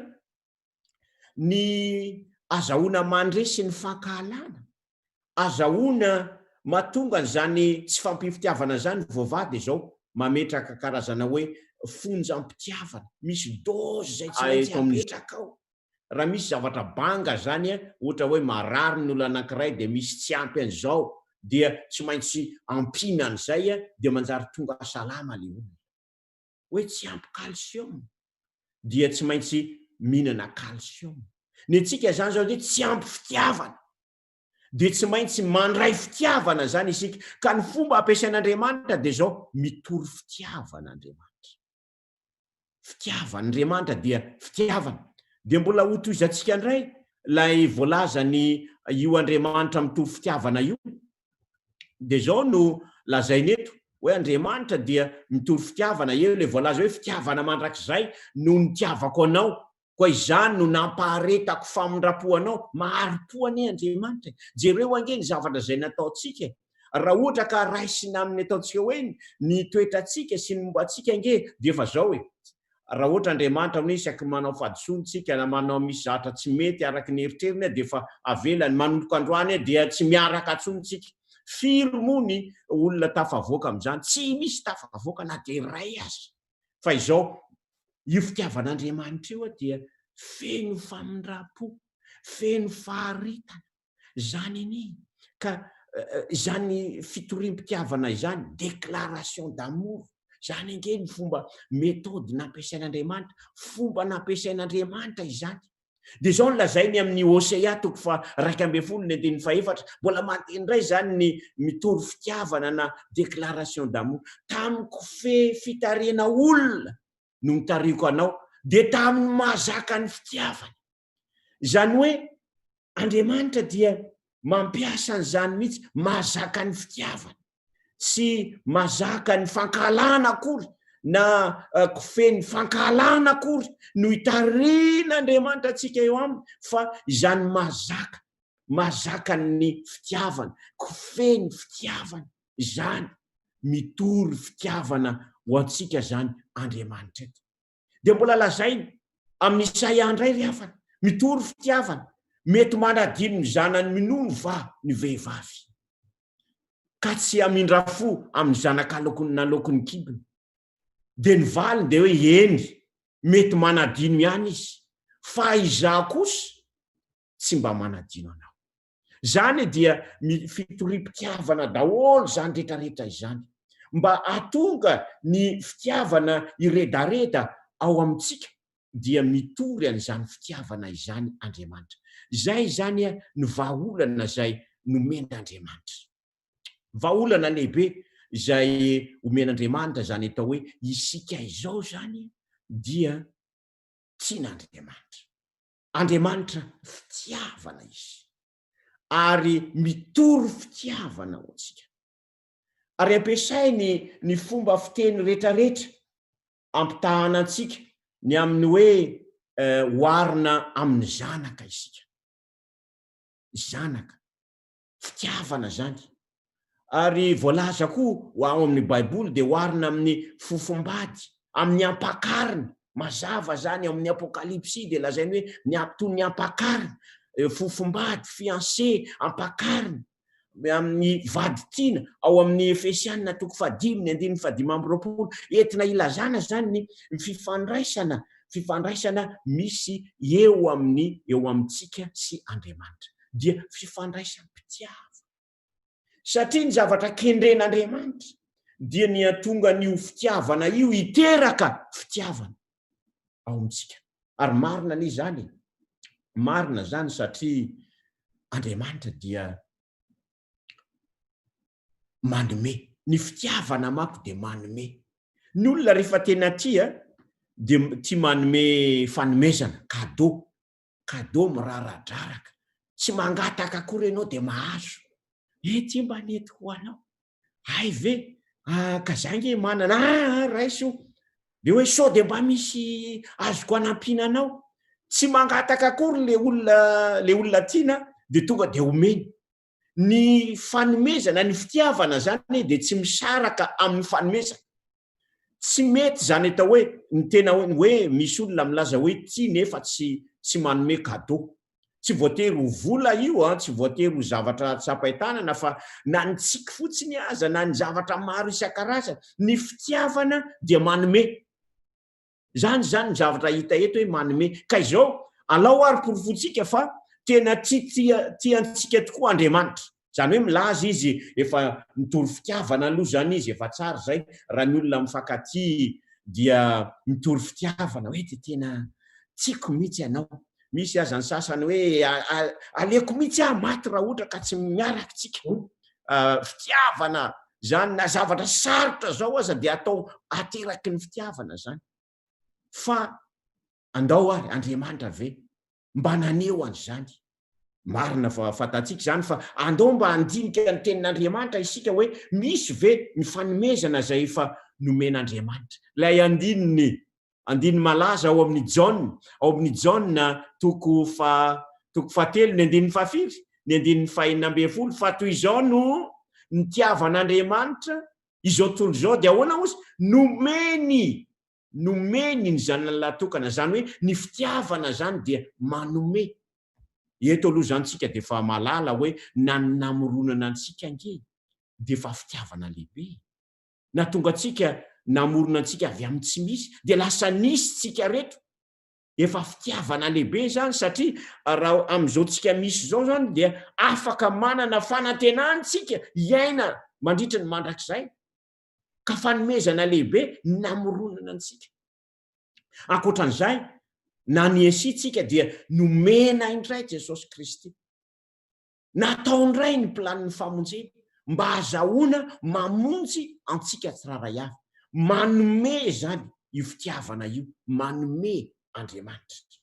ny azahoana mandresy ny fankahalana, azahoana mahatonga an'izany tsy fampifitiavana izany voavaha dia izao, mametraka karazana hoe fonjam-pitiavana, misy dose izay tsy maintsy apetraka ao. Raha misy zavatra banga zany ohatra hoe marary ny olona anankiray dia misy tsy ampy an'izao dia tsy maintsy ampiana an'izay dia manjary tonga salama le olona. Hoe tsy ampy calcium dia tsy maintsy mihinana calcium. Ny antsika zany zao dia tsy ampy fitiavana dia tsy maintsy mandray fitiavana zany isika ka ny fomba ampiasain'Andriamanitra dia zao mitory fitiavana Andriamanitra. Fitiavan'Andriamanitra dia fitiavana. Dia mbola hotohizantsika indray ilay voalazan'ny io Andriamanitra mitovy fitiavana io. Dia izao no lazainy eto, hoe Andriamanitra dia mitory fitiavana, eo ilay voalaza hoe fitiavana mandrakizay no nitiavako anao, koa izany no nampaharetako famindram-po anao. Mahari-po anie Andriamanitra e! Jereo ange ny zavatra izay nataontsika e! Raha ohatra ka raisina amin'ny ataontsika hoe ny toetrantsika sy ny momba antsika ange dia efa zao e! Raha ohatra Andriamanitra hoe isaky ny manao fahadisoana isika na manao misy zavatra tsy mety araka ny eritreriny dia efa avelany, manomboka androany dia tsy miaraka intsony isika. Firy moa ny olona tafavoaka amin'izany? Tsy misy tafavoaka na dia iray aza. Fa izao, io fitiavan'Andriamanitra io dia feno famindram-po, feno faharetana. Izany anie ka izany fitoriam-pitiavana izany, déclaration d'amour, izany ange ny fomba méthode nampiasain'Andriamanitra, fomba nampiasain'Andriamanitra izany. Dia izao no lazainy amin'ny Hosea toko faha-11 ny andininy fahefatra, mbola mandeha indray izany ny mitory fitiavana na déclaration d'amour. Tamin'ny kofehy fitarihana olona. no nitarihiko anao, dia tamin'ny mahazaka ny fitiavany. Izany hoe Andriamanitra dia mampiasa an'izany mihitsy, mahazaka ny fitiavana, tsy mazaka ny fankahalana akory na eh, kofehy ny fankahalana akory no itarihin'Andriamanitra antsika eo aminy fa izany mahazaka, mahazaka ny fitiavana, kofehy ny fitiavana izany, mitory fitiavana ho antsika izany Andriamanitra eto. Dia mbola lazainy amin'i Isaia indray ry havana, mitory fitiavana, mety manadino ny zanany minono va ny vehivavy, ka tsy hamindra fo amin'ny zanaka naloaky ny kibony? Dia ny valiny dia hoe eny, mety manadino ihany izy, fa izaho kosa tsy mba manadino anao. Izany dia fitoriam-pitiavana daholo izany rehetrarehetra izany. Mba hahatonga ny fitiavana hiredareda ao amintsika dia mitory an'izany fitiavana izany Andriamanitra. Izay izany no vahaolana izay nomen'Andriamanitra. Vahaolana lehibe izay omen'Andriamanitra izany atao hoe isika izao izany dia tian'Andriamanitra. Andriamanitra fitiavana Izy ary mitory fitiavana ho antsika. Ary ampiasainy ny fomba fiteny rehetrarehetra ampitahana antsika ny amin'ny hoe oharina amin'ny zanaka isika. Zanaka. Fitiavana izany. Ary voalaza koa ao amin'ny Baiboly dia oharina amin'ny fofombady, amin'ny ampakarina. Mazava izany ao amin'ny Apokalypsy dia lazainy hoe ny toy ny ampakarina, fofombady, fiancé, ampakarina, amin'ny vady tiana ao amin'ny Efesianina toko fahadimy ny andininy fahadimy amby roapolo. Entina ilazana izany ny fifandraisana, fifandraisana misy eo amin'ny eo amintsika sy Andriamanitra. Dia fifandraisam-pitiavana. Satria ny zavatra kendren'Andriamanitra dia ny hahatonga an'io fitiavana io hiteraka fitiavana ao amintsika. Ary marina anie izany e! Marina izany satria Andriamanitra dia manome. Ny fitiavana manko dia manome. Ny olona rehefa tena tia dia tia manome fanomezana, cadeau. Cadeau miraradraraka. Tsy mangataka akory ianao dia mahazo. Eh, ty mba nety ho anao. Hay ve? Ah, ka za nge manana. Ah, ah, raiso. Dia hoe sao dia mba misy azoko anampiana anao. Tsy mangataka akory le olona, le olona tiana dia tonga dia omeny. Ny fanomezana, ny fitiavana zany dia tsy misaraka amin'ny fanomezana. Tsy mety izany atao hoe ny tena hoe misy olona milaza hoe tia nefa tsy tsy manome cadeau. Tsy voatery ho vola io an, tsy voatery ho zavatra tsapain-tanana fa na ny tsiky fotsiny aza na ny zavatra maro isan-karazany. Ny fitiavana dia manome. Izany izany ny zavatra hita eto hoe manome. Ka izao, alao ary porofointsika fa tena tia tia tia antsika tokoa Andriamanitra. Izany hoe milaza izy efa mitory fitiavana aloha izany izy, efa tsara izay raha ny olona mifankatia dia mitory fitiavana hoe dia tena tiako mihitsy ianao. Misy aza ny sasany hoe aleoko mihitsy aho maty raha ohatra ka tsy miaraka tsika. Fitiavana izany na zavatra sarotra zao aza dia atao ateraky ny fitiavana izany. Fa andao ary Andriamanitra ve mba naneho an'izany? Marina fa fantatsika izany fa andao mba handinika ny tenin'Andriamanitra isika hoe misy ve ny fanomezana izay efa nomen'Andriamanitra. Ilay andininy Andininy malaza ao amin'ny Jaona, ao amin'ny Jaona toko faha, toko fahatelo, ny andininy fahafiry? Ny andininy fahenina ambin'ny folo, fa toy izao no nitiavan'Andriamanitra izao tontolo izao, dia ahoana hozy? Nomeny, nomeny ny Zanany lahy tokana, izany hoe ny fitiavana izany dia manome. Eto aloha izany tsika dia efa mahalala hoe na ny namoronana antsika ange dia efa fitiavana lehibe. Nahatonga antsika namorona antsika avy amin'ny tsy misy dia lasa nisy tsika reto. Efa fitiavana lehibe izany satria raha amin'izao tsika misy izao izany dia afaka manana fanantenana tsika hiaina mandritra ny mandrakizay. Ka fanomezana lehibe ny namoronana antsika. Ankoatran'izay, na ny Esia tsika dia nomena indray Jesosy Kristy. Natao indray ny planin'ny famonjena mba hazahoana mamonjy antsika tsirairay avy. Manome izany. io fitiavana io, manome Andriamanitra.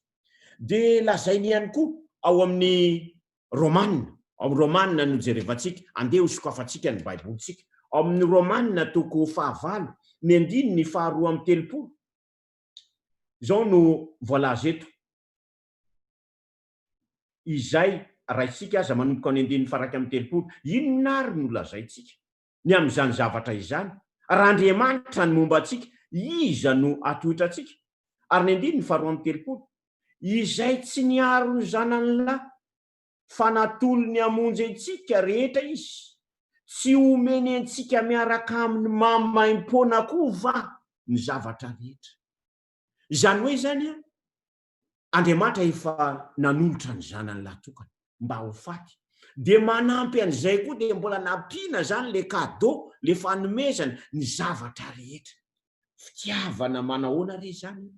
Dia lazainy ihany koa ao amin'ny Romana, ao amin'ny Romana no jerevantsika, andeha ho sokafantsika ny Baibolintsika, ao amin'ny Romana toko fahavalo, ny andininy faharoa amby telopolo, izao no voalaza eto, izay raisika aza manomboka ny andininy faha-iraika amby telopolo, inona ary no lazaintsika ny amin'izany zavatra izany? Raha Andriamanitra no momba antsika, iza no hatohitra antsika? Ary ny andininy faharoa amby telopolo, izay tsy niaro ny zanany lahy, fa natolony hamonjy antsika rehetra Izy, tsy homeny antsika miaraka aminy maimaimpoana koa va ny zavatra rehetra? Izany hoe izany an, Andriamanitra efa nanolotra ny zanany lahy tokana mba ho faty, dia manampy an'izay koa dia mbola nampiana izany le cadeau, le fanomezana, ny zavatra rehetra. Fitiavana manahoana re izany?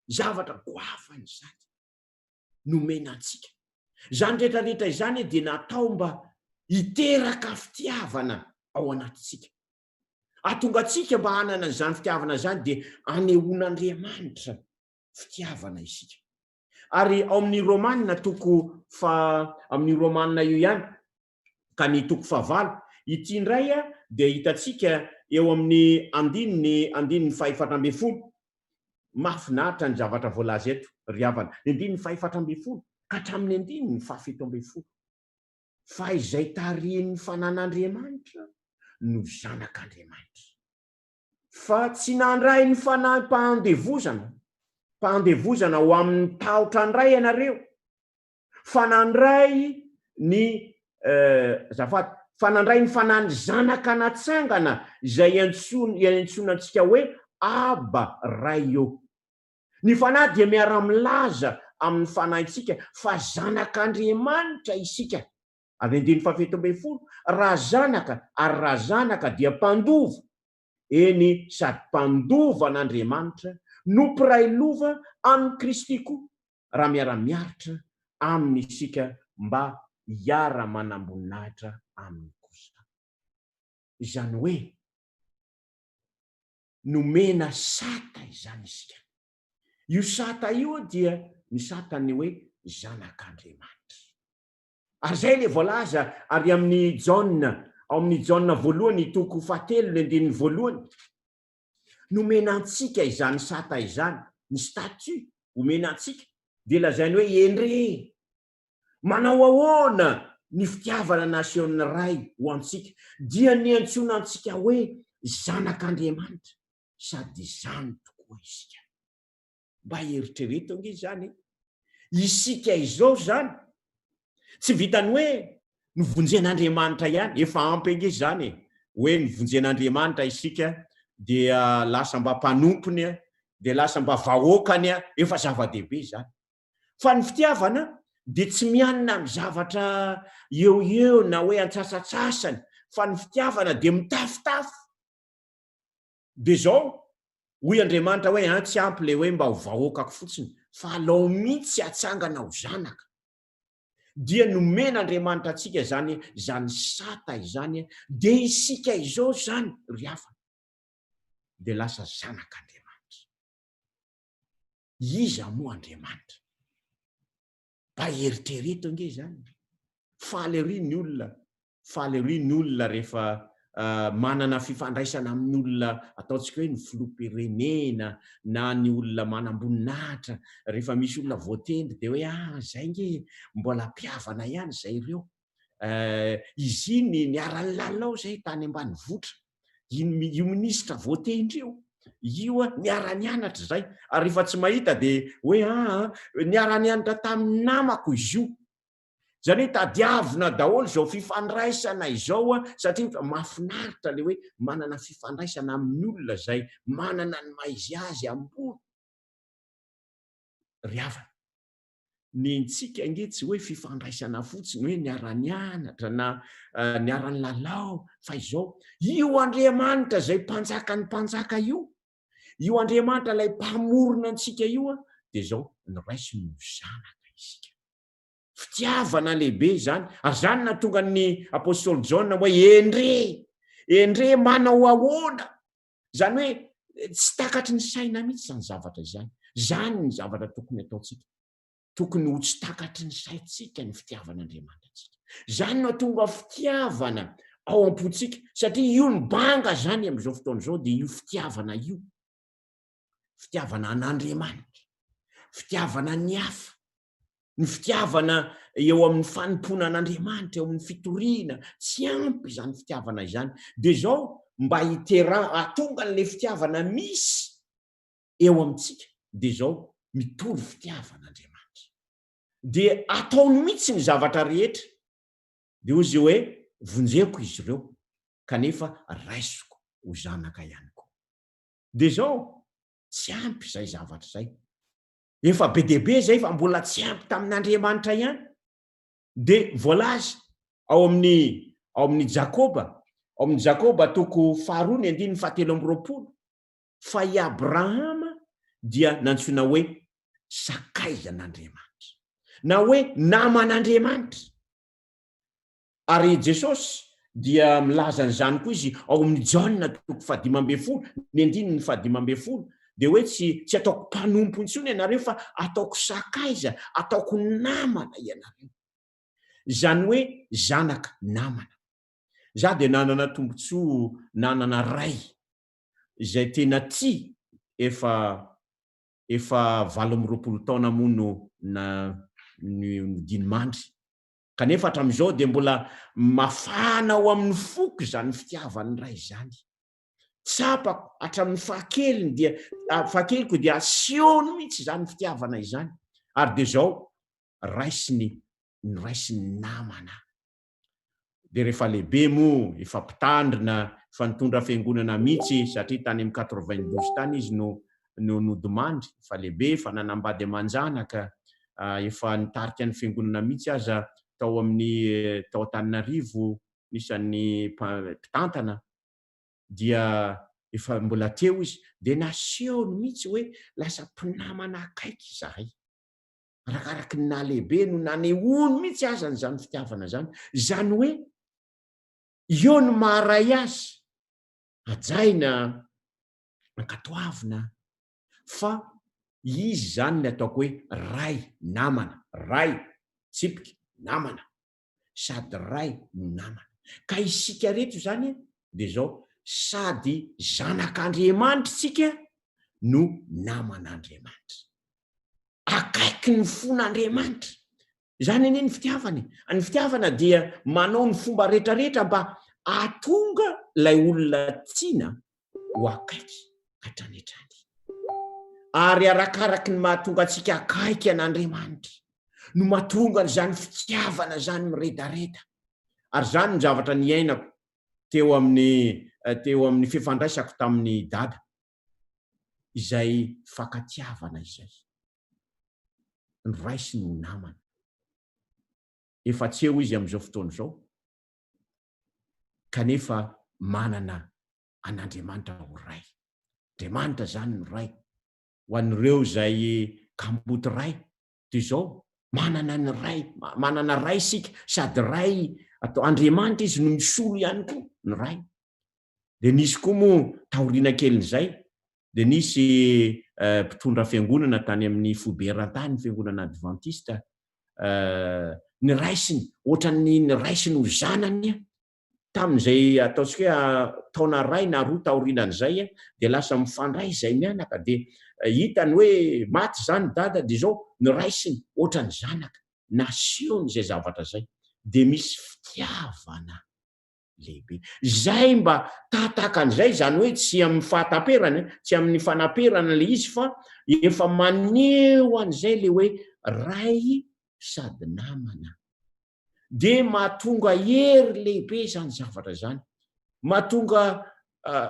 Zavatra goavana izany nomena antsika. Izany rehetra rehetra izany dia natao mba hiteraka fitiavana ao anatintsika. Hahatonga antsika mba hanana an'izany fitiavana izany dia anehoan'Andriamanitra fitiavana isika. Ary ao amin'ny Romana toko fa amin'ny Romana io ihany ka ny toko fahavalo, ity indray dia hitantsika eo amin'ny andininy andininy fahefatra ambin'ny folo. Mahafinaritra ny zavatra voalaza eto ry havana. Ny andininy fahefatra ambin'ny folo ka hatramin'ny andininy fahafito ambin'ny folo. Fa izay tarihin'ny fanan'Andriamanitra no zanak'Andriamanitra. Fa tsy nandray ny fanahim-pahandevozana, pahandevozana ho amin'ny tahotra indray ianareo, fa nandray ny, eh, azafady, fa nandray ny fanahin'ny zanaka natsangana izay iantsoana, iantsoana antsika hoe Abba, Ray ô. Ny fanahy dia miara-milaza amin'ny fanahintsika fa zanak'Andriamanitra isika. Ary ny andininy fahafito ambin'ny folo, raha zanaka, ary raha zanaka dia mpandova, eny sady mpandova an'Andriamanitra no mpiray lova amin'i Kristy koa, raha miara-miaritra aminy isika mba hiara-manam-boninahitra aminy kosa. Izany hoe, nomena sata izany isika. Io sata io dia ny satan'ny hoe zanak'Andriamanitra. Ary izay ilay voalaza ary amin'ny Jaona, ao amin'ny Jaona voalohany toko fahatelo ny andininy voalohany. Nomena antsika izany sata izany, ny statut omena antsika, dia lazainy hoe endre, manao ahoana ny fitiavana nasehon'ny Ray ho antsika, dia niantsoana antsika hoe zanak'Andriamanitra, sady izany tokoa isika. Mba eritrereto ange izany e! Isika izao izany, tsy vitan'ny hoe novonjen'Andriamanitra ihany, efa ampy ange izany e, hoe novonjen'Andriamanitra isika dia lasa mba mpanompony, dia lasa mba vahoakany, efa zava-dehibe izany. Fa ny fitiavana dia tsy mianina amin'ny zavatra eo eo na hoe antsasatsasany, fa ny fitiavana dia mitafotafo. Dia izao, hoy Andriamanitra hoe an, tsy ampy ilay hoe mba ho vahoakako fotsiny, fa alao mihitsy hatsangana ho zanaka. Dia nomen'Andriamanitra antsika izany izany sata izany, dia isika izao izany ry havana, dia lasa zanak'Andriamanitra. Iza moa Andriamanitra? Mba eritrereto ange izany. Faly ery ny olona, faly ery ny olona rehefa manana fifandraisana amin'ny olona ataontsika hoe ny filoham-pirenena na ny olona manam-boninahitra, rehefa misy olona voatendry dia hoe ah zay nge mbola mpihavana ihany zay ireo. Izy iny niara-nilalao zay tany ambanivohitra, iny io minisitra voatendry io, io niara-nianatra zay, ary rehefa tsy mahita dia hoe ah niara-nianatra tamin'ny namako izy io. Izany hoe tadiavina daholo izao fifandraisana izao satria mahafinaritra ilay hoe manana fifandraisana amin'ny olona izay manana ny maha izy azy ambony. Ry havana, nentsika ange tsy hoe fifandraisana fotsiny hoe niara-nianatra na niara-nilalao fa izao, io Andriamanitra izay mpanjakan'ny mpanjaka io, io Andriamanitra ilay mpamorona antsika io dia izao, noraisiny ho zanaka isika. Fitiavana lehibe izany. Ary izany nahatonga ny apostoly Jaona hoe endre, endre manao ahoana. Izany hoe Tsy takatry ny saina mihitsy izany zavatra izany. Izany ny zavatra tokony ataontsika. Tokony ho tsy takatry ny saintsika ny fitiavan'Andriamanitra antsika. Izany no hahatonga fitiavana ao am-pontsika, satria io ny banga izany amin'izao fotoana izao dia io fitiavana io. Fitiavana an'Andriamanitra, fitiavana ny hafa, ny fitiavana eo amin'ny fanompoana an'Andriamanitra, eo amin'ny fitoriana, tsy ampy izany fitiavana izany. Dia izao, mba hitera, hahatonga an'ilay fitiavana misy eo amintsika, dia izao, mitory fitiavana Andriamanitra. Dia ataony mihitsy ny zavatra rehetra. Dia hoy izy hoe, vonjeko izy ireo, kanefa raisiko ho zanaka ihany koa. Dia izao, tsy ampy izay zavatra izay. Efa be dia be izay fa mbola tsy ampy tamin'Andriamanitra ihany. Dia voalaza ao amin'ny ao amin'ny Jakoba, ao amin'ny Jakoba toko faharoa ny andininy fahatelo amby 20, fa i Abrahama dia nantsoina hoe sakaizan'Andriamanitra, na hoe naman'Andriamanitra. Ary Jesosy dia milaza an'izany koa izy ao amin'ny Jaona toko fahadimy 12, ny andininy fahadimy 12, dia hoe tsy tsy ataoko mpanompo intsony ianareo fa ataoko sakaiza, ataoko namana ianareo. Izany hoe zanaka namana. Za dia nanana tombontsoa nanana ray izay tena tia efa efa 28 taona moa no na nodinimandry Kanefa hatramin'izao dia mbola mafana ao amin'ny foko izany fitiavan'ny Ray izany. Tsapako hatramin'ny fahakeliny dia fahakeliko dia asehony mihitsy izany fitiavana izany. Ary dia izao raisiny noraisiny namana. Dia rehefa lehibe moa, efa mpitandrina, efa nitondra fiangonana mihitsy satria tany amin'ny 92 tany izy no no nodimandry, efa lehibe, efa nanambady aman-janaka, efa nitarika ny fiangonana mihitsy aza tao amin'ny tao Antananarivo, anisan'ny mpitantana, dia efa mbola teo izy, dia nasehony mihitsy hoe lasa mpinamana akaiky izahay. Arakaraky ny nahalehibe no nanehoany mihitsy aza an'izany fitiavana izany. Izany hoe eo ny maha-ray azy, hajaina, ankatoavina fa izy izany ny ataoko hoe ray namana, ray tsipika namana, sady ray no namana. Ka isika reto izany dia izao, sady zanak'Andriamanitra isika no naman'Andriamanitra. Akaiky ny fon'Andriamanitra. Izany anie ny fitiavana e. Ny fitiavana dia manao ny fomba rehetrarehetra mba hahatonga ilay olona tiana ho akaiky hatrany hatrany. Ary arakaraky ny mahatonga antsika akaiky an'Andriamanitra no mahatonga an'izany fitiavana izany miredareda. Ary izany ny zavatra niainako teo amin'ny teo amin'ny fifandraisako tamin'i Dada, izay fankatiavana izay. Noraisiny ho namana. Efa tsy eo izy amin'izao fotoana izao, kanefa manana an'Andriamanitra ho Ray. Andriamanitra izany no Ray. Ho an'ireo izay kamboty ray, dia izao, manana ny Ray, manana Ray isika, sady Ray atao Andriamanitra izy no misolo ihany koa ny Ray. Dia nisy koa moa taoriana kelin'izay, dia nisy mpitondra fiangonana tany amin'ny foibe eran-tany, fiangonana advantista, niraisiny, ohatran'ny niraisiny ho zanany tamin'izay ataontsika hoe taona iray na roa taorianan'izay dia lasa mifandray izay mianaka dia hitany hoe maty izany dada dia izao noraisiny ohatran'ny zanaka nasehony izay zavatra izay dia misy fitiavana lehibe izay mba tahataka an'izay izany hoe tsy amin'ny fahataperany tsy amin'ny fanaperana ilay izy fa efa maneho an'izay ilay hoe ray sady namana dia mahatonga hery lehibe izany zavatra izany, mahatonga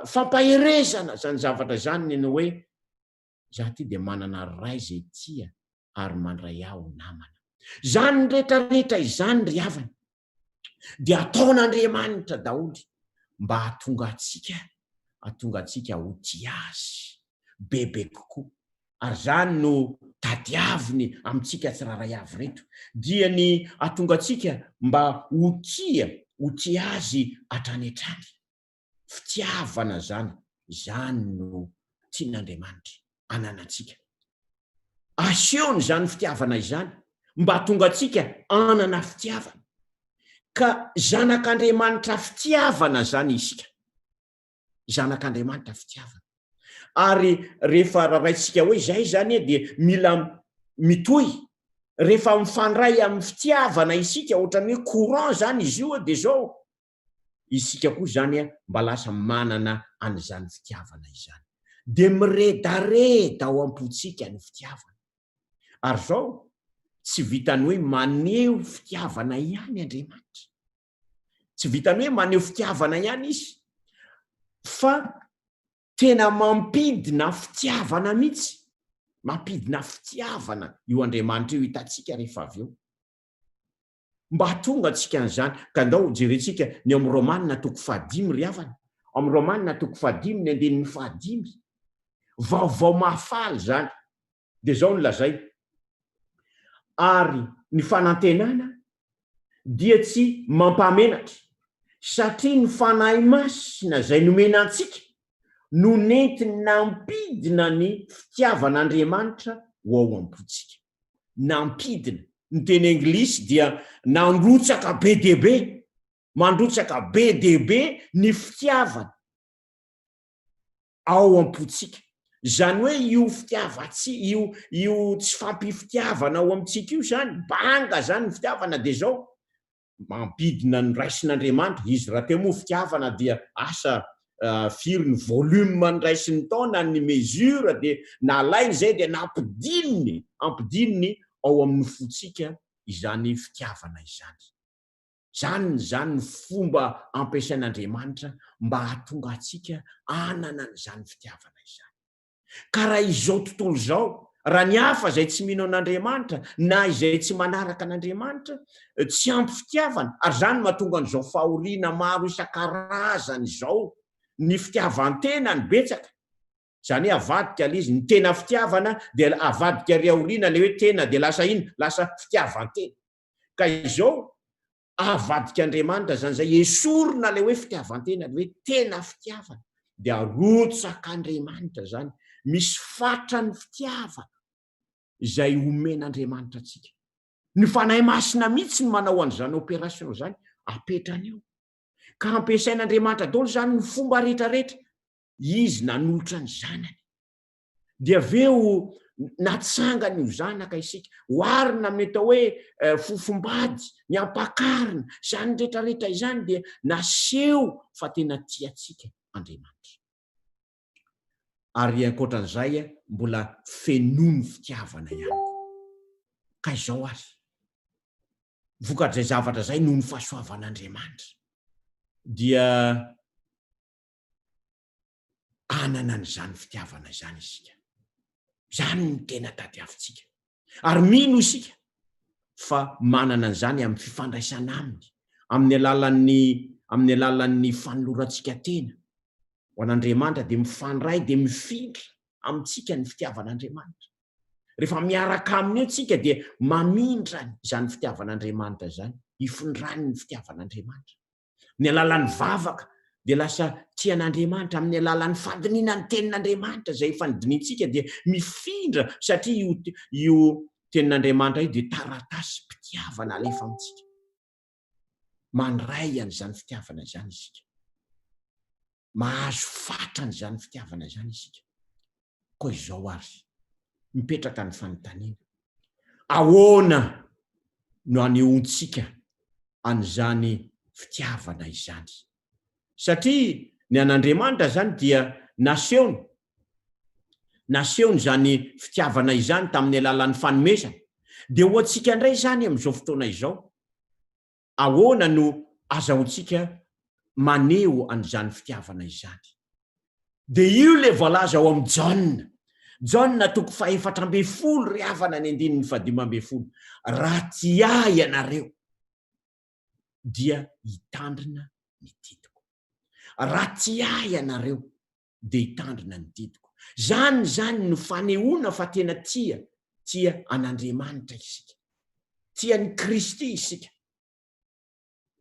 fampaherezana izany zavatra izany ny hoe za ty dia manana ray izay tia ary mandray ahy ho namana. Izany rehetrarehetra izany ry havana dia ataon'Andriamanitra daholo mba hahatonga antsika hahatonga antsika ho tia azy bebe kokoa. Ary izany no tadiaviny amintsika tsirairay avy ireto, dia ny hahatonga antsika mba ho tia, ho tia Azy hatrany hatrany. Fitiavana izany, izany no. tian'Andriamanitra ananantsika. Asehony izany fitiavana izany mba hahatonga antsika hanana fitiavana. Ka zanak'Andriamanitra fitiavana izany isika. Zanak'Andriamanitra fitiavana. Ary rehefa raraintsika hoe izay izany dia mila mitohy. Rehefa mifandray amin'ny fitiavana isika, ohatran'ny hoe courant izany izy io dia izao, isika koa izany mba lasa manana an'izany fitiavana izany. Dia miredareda ao am-pontsika ny fitiavana. Ary izao, tsy vitan'ny hoe maneho fitiavana ihany Andriamanitra. Tsy vitan'ny hoe maneho fitiavana ihany Izy, fa tena mampidina fitiavana mihitsy. Mampidina fitiavana io Andriamanitra io hitantsika rehefa avy eo. Mba hahatonga antsika an'izany, ka ndao jerentsika ny ao amin'ny Romana toko fahadimy ry havana. Ao amin'ny Romana toko fahadimy ny andininy fahadimy. Vaovao mahafaly izany. Dia izao no lazainy, Ary ny fanantenana dia tsy mampahamenatra, satria ny Fanahy Masina izay nomena antsika no nentiny nampidina ny fitiavan'Andriamanitra ho ao am-pontsika. Nampidina. Ny teny anglisy dia nandrotsaka be dia be, mandrotsaka be dia be ny fitiavany ao am-pontsika. Izany hoe io fitiavan-tsy, io, io tsy fampifitiavana ao amintsika io izany, banga izany ny fitiavana dia izao, mampidina ny raisin'Andriamanitra, izy rahateo moa fitiavana dia asa firy ny volume niraisiny tao na ny mesure dia nalainy izay dia nampidininy, ampidininy ao amin'ny fontsika izany fitiavana izany. Izany izany ny fomba ampiasain'Andriamanitra mba hahatonga antsika hanana an'izany fitiavana izany. Ka raha izao tontolo izao, raha ny hafa izay tsy mino an'Andriamanitra na izay tsy manaraka an'Andriamanitra, tsy ampy fitiavana, ary izany no mahatonga an'izao fahoriana maro isan-karazany izao, ny fitiavan-tena no betsaka, izany hoe avadika ilay izy, ny tena fitiavana dia avadika ary aoriana ilay hoe tena dia lasa inona? Lasa fitiavan-tena. Ka izao, avadik'Andriamanitra izany izay esorina ilay hoe fitiavan-tena, ilay hoe tena fitiavana, dia arotsak'Andriamanitra izany. Misy fatran'ny fitiavana izay omen'Andriamanitra antsika. Ny Fanahy Masina mihitsy no manao an'izany opération izany, apetrany eo. Ka ampiasain'Andriamanitra daholo izany ny fomba rehetrarehetra. Izy nanolotra ny zanany. Dia avy eo natsangany ho zanaka isika. Oharina amin'ny atao hoe eh, fofombady, ny ampakarina, izany rehetrarehetra izany dia naseho fa tena tia antsika Andriamanitra. Ary ankoatran'izay mbola fenoiny fitiavana ihany koa. Ka izao ary, vokatr'izay zavatra izay noho ny fahasoavan'Andriamanitra dia hanana an'izany fitiavana izany isika. Izany no tena tadiavintsika. Ary mino isika fa manana an'izany amin'ny fifandraisana aminy, amin'ny alalan'ny amin'ny alalan'ny fanolorantsika tena ho an'Andriamanitra dia mifandray dia mifindra amintsika ny fitiavan'Andriamanitra. Rehefa miaraka aminy eo tsika dia mamindra izany fitiavan'Andriamanitra izany, ifindrany ny fitiavan'Andriamanitra. Amin'ny alalan'ny vavaka dia lasa tia an'Andriamanitra, amin'ny alalan'ny fandiniana ny tenin'Andriamanitra izay efa nodinihintsika dia mifindra satria io io tenin'Andriamanitra io dia taratasim-pitiavana alefa amintsika. Mandray an'izany fitiavana izany isika. Mahazo fatra an'izany fitiavana izany isika. Koa izao ary, mipetraka ny fanontaniana, ahoana no anehoantsika an'izany fitiavana izany? Satria ny an'Andriamanitra izany dia nasehony, nasehony izany fitiavana izany tamin'ny alalan'ny fanomezana. Dia ho antsika indray izany amin'izao fotoana izao, Ahoana no azahoantsika maneho an'izany fitiavana izany? Dia io ilay voalaza ao amin'ny Jaona. Jaona toko fahefatra ambin'ny folo ry havana ny andininy fahadimy ambin'ny folo. Raha tia ahy ianareo dia hitandrina ny didiko. Raha tia ahy ianareo dia hitandrina ny didiko. Izany izany no fanehoana fa tena tia, tia an'Andriamanitra isika. Tia an'i Kristy isika.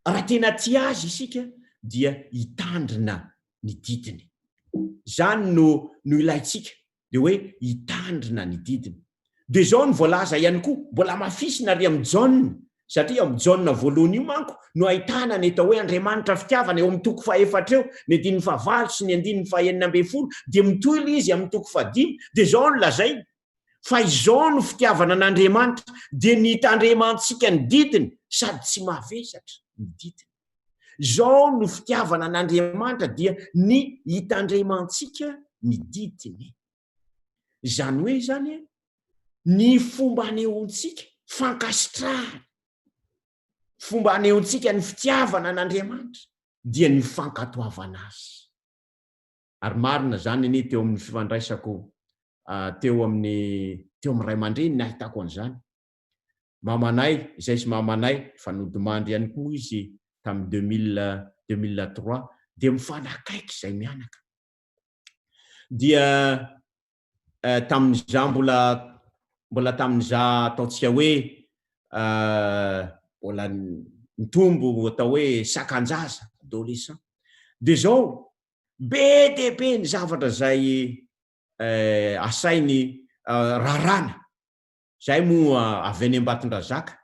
Raha tena tia Azy isika dia hitandrina ny didiny. Izany no no ilaintsika, dia hoe hitandrina ny didiny. Dia izao no voalaza ihany koa, mbola hamafisina ary amin'i Jaona, satria ao amin'i Jaona voalohany io manko no ahitana ny atao hoe Andriamanitra fitiavana, eo amin'ny toko fahefatra eo, ny andininy fahavalo sy ny andininy fahenina ambin'ny folo, dia mitohy ilay izy amin'ny toko fahadimy, dia izao no lazainy, Fa izao no fitiavana an'Andriamanitra, dia ny hitandremantsika ny didiny sady tsy mavesatra ny didiny. Izao no fitiavana an'Andriamanitra dia ny hitandremantsika ny didiny. Izany hoe izany ny fomba anehoantsika fankasitrahana, fomba anehoantsika ny fitiavana an'Andriamanitra dia ny fankatoavana azy. Ary marina izany anie teo amin'ny fifandraisako teo amin'ny teo amin'ny ray aman-dreny nahitako an'izany. Mamanay, izay sy mamanay, efa nodimandry ihany koa izy tamin'ny 2000, 2003, dia mifanakaiky izay mianaka. Dia tamin'izaho mbola mbola tamin'izaho ataontsika hoe mbola nitombo atao hoe sakan-jaza, adolescent. Dia izao, be dia be ny zavatra izay asainy raràna. Izahay moa avy any Ambatondrazaka,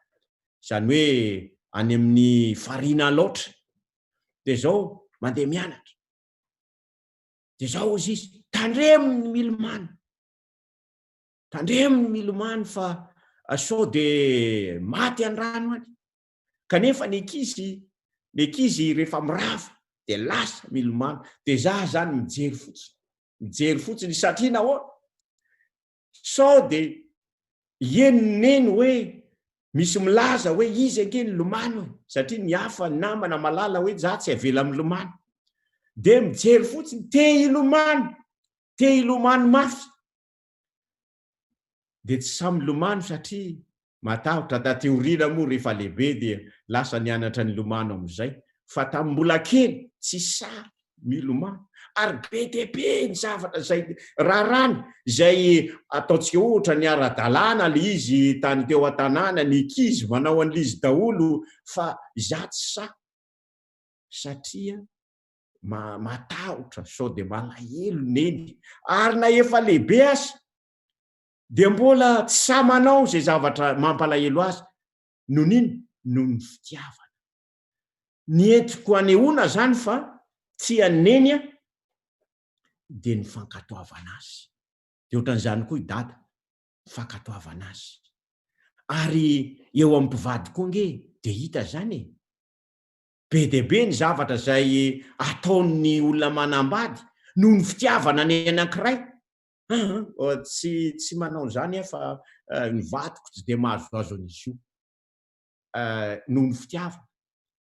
izany hoe any amin'ny farihin'Alaotra. Dia izao mandeha mianatra. Dia izao hozy izy, tandremo ny milomano. Tandremo ny milomano fa sao dia maty an-drano any. Kanefa ny ankizy, ny ankizy rehefa mirava dia lasa milomano. Dia za zany mijery fotsiny. Mijery fotsiny satria nahoana? Sao dia henon'i Neny hoe misy milaza hoe izy ange nilomano e, satria ny hafa ny namana malala hoe za tsy avela milomano. Dia mijery fotsiny, te hilomano, te hilomano mafy. Dia tsy sahy milomano satria matahotra, taty aoriana moa rehefa lehibe dia lasa nianatra nilomano amin'izay, fa tamin'ny mbola kely tsy sahy milomano ary be dia be ny zavatra izay rarany izay ataontsika ohatra ny ara-dalàna le izy tany teo an-tanàna ny ankizy manao an'le izy daholo fa izaho tsy sahy satria matahotra sao dia malahelo neny ary na efa lehibe aza dia mbola tsy sahy manao izay zavatra mampalahelo azy noho n'ino noho ny fitiavana Ny entiko anehoana zany fa tia an'i Neny aho dia ny fankatoavana azy. Dia ohatran'izany koa i Dada, ny fankatoavana azy. Ary eo amin'ny mpivady koa ange dia hita izany e! Be dia be ny zavatra izay ataon'ny olona manambady noho ny fitiavana ny anankiray. Aa, tsy tsy manao an'izany aho fa ny vadiko tsy dia mahazoazo an'izy io. noho ny fitiavana.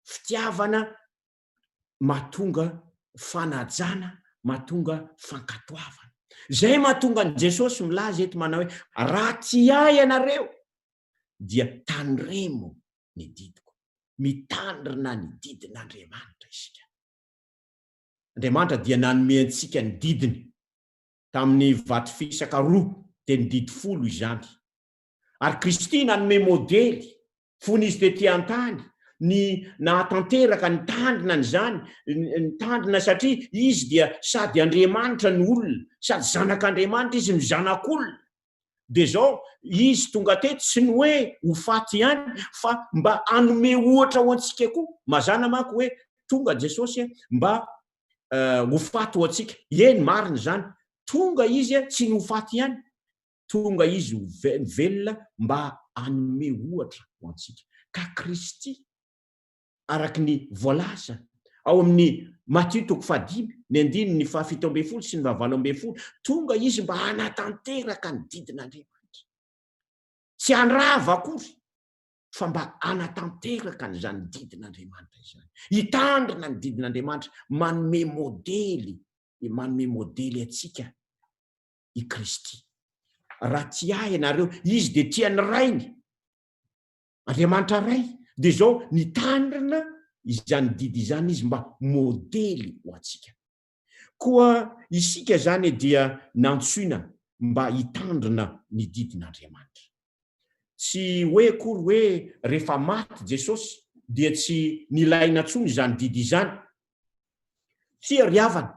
Fitiavana mahatonga fanajana, mahatonga fankatoavana. Izay mahatonga an'i Jesosy milaza eto manao hoe raha tia ahy ianareo dia tandremo ny didiko. Mitandrina ny didin'Andriamanitra isika. Andriamanitra dia nanome antsika ny didiny tamin'ny vato fisaka roa, dia ny didy folo izany. Ary Kristy nanome modely, fony Izy tety an-tany, ny nahatanteraka, nitandrina an'izany, nitandrina satria Izy dia sady Andriamanitra no olona, sady Zanak'Andriamanitra Izy no Zanak'olona. Dia izao, Izy tonga teto tsy ny hoe ho faty ihany, fa mba hanome ohatra ho antsika koa. Mazàna manko hoe tonga Jesosy mba ho faty ho antsika. Eny, marina izany. Tonga Izy tsy ny ho faty ihany, Tonga Izy ho velona mba hanome ohatra ho antsika. Ka Kristy, araka ny voalaza ao amin'ny Matio toko fahadimy, ny andininy fahafito ambin'ny folo sy ny fahavalo ambin'ny folo, tonga Izy mba hanatanteraka ny didin'Andriamanitra. Tsy handrava akory, fa mba hanatanteraka an'izany didin'Andriamanitra izany. Hitandrina ny didin'Andriamanitra, manome modely, manome modely antsika i Kristy. Raha tia ahy ianareo, Izy dia tia ny Rainy, Andriamanitra Ray, dia izao nitandrina izany didy izany Izy mba modely ho antsika. Koa isika izany dia nantsoina mba hitandrina ny didin'Andriamanitra. Tsy hoe akory hoe rehefa maty Jesosy dia tsy nilaina intsony izany didy izany. Tsia ry havana,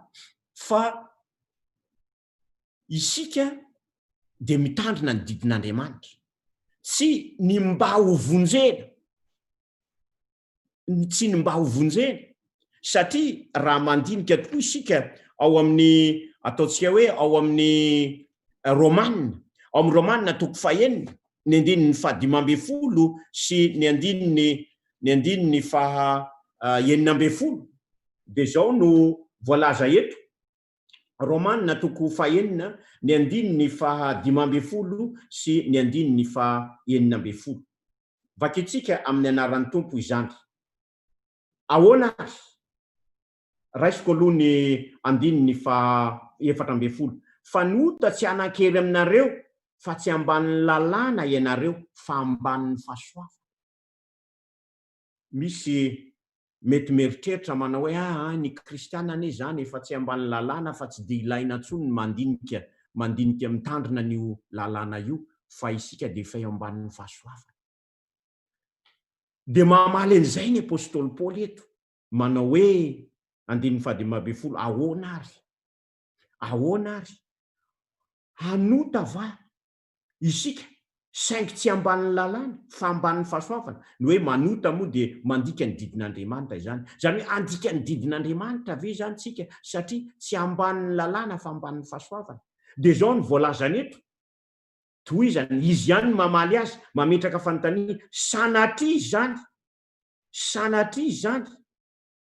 fa. Isika dia mitandrina ny didin'Andriamanitra. Tsy ny mba ho vonjena, tsy ny mba ho vonjena, satria raha mandinika tokoa isika ao amin'ny ataontsika hoe ao amin'ny Romana, ao amin'ny Romana toko fahenina, ny andininy fahadimy ambin'ny folo sy ny andininy ny andininy faha 16, dia izao no voalaza eto, Romana toko fahenina, ny andininy faha 15 sy ny andininy faha 16. Vakintsika amin'ny anaran'ny Tompo izany. Ahoana ary? Raisiko aloha ny andininy faha 14. Fa ny ota tsy hanan-kery aminareo, fa tsy ambanin'ny lalàna ianareo, fa ambanin'ny fahasoavana. Misy mety mieritreritra manao hoe aa ny kristiana anie izany efa tsy ambany lalàna fa tsy dia ilaina intsony ny mandinika mandinika mitandrina an'io lalàna io fa isika dia efa eo ambanin'ny fahasoavana. Dia mamaly an'izay ny apostoly Paoly eto manao hoe andininy faha 15 ahoana ary? Ahoana ary? Hanota va isika saingy tsy ambanin'ny lalàna fa ambanin'ny fahasoavana. Ny hoe manota moa dia mandika ny didin'Andriamanitra izany. Izany hoe handika ny didin'Andriamanitra ve izany isika satria tsy ambanin'ny lalàna fa ambanin'ny fahasoavana? Dia izao no voalazany eto, tohizany, izy ihany no mamaly azy, mametraka fanontaniana, sanatria izany, sanatria izany,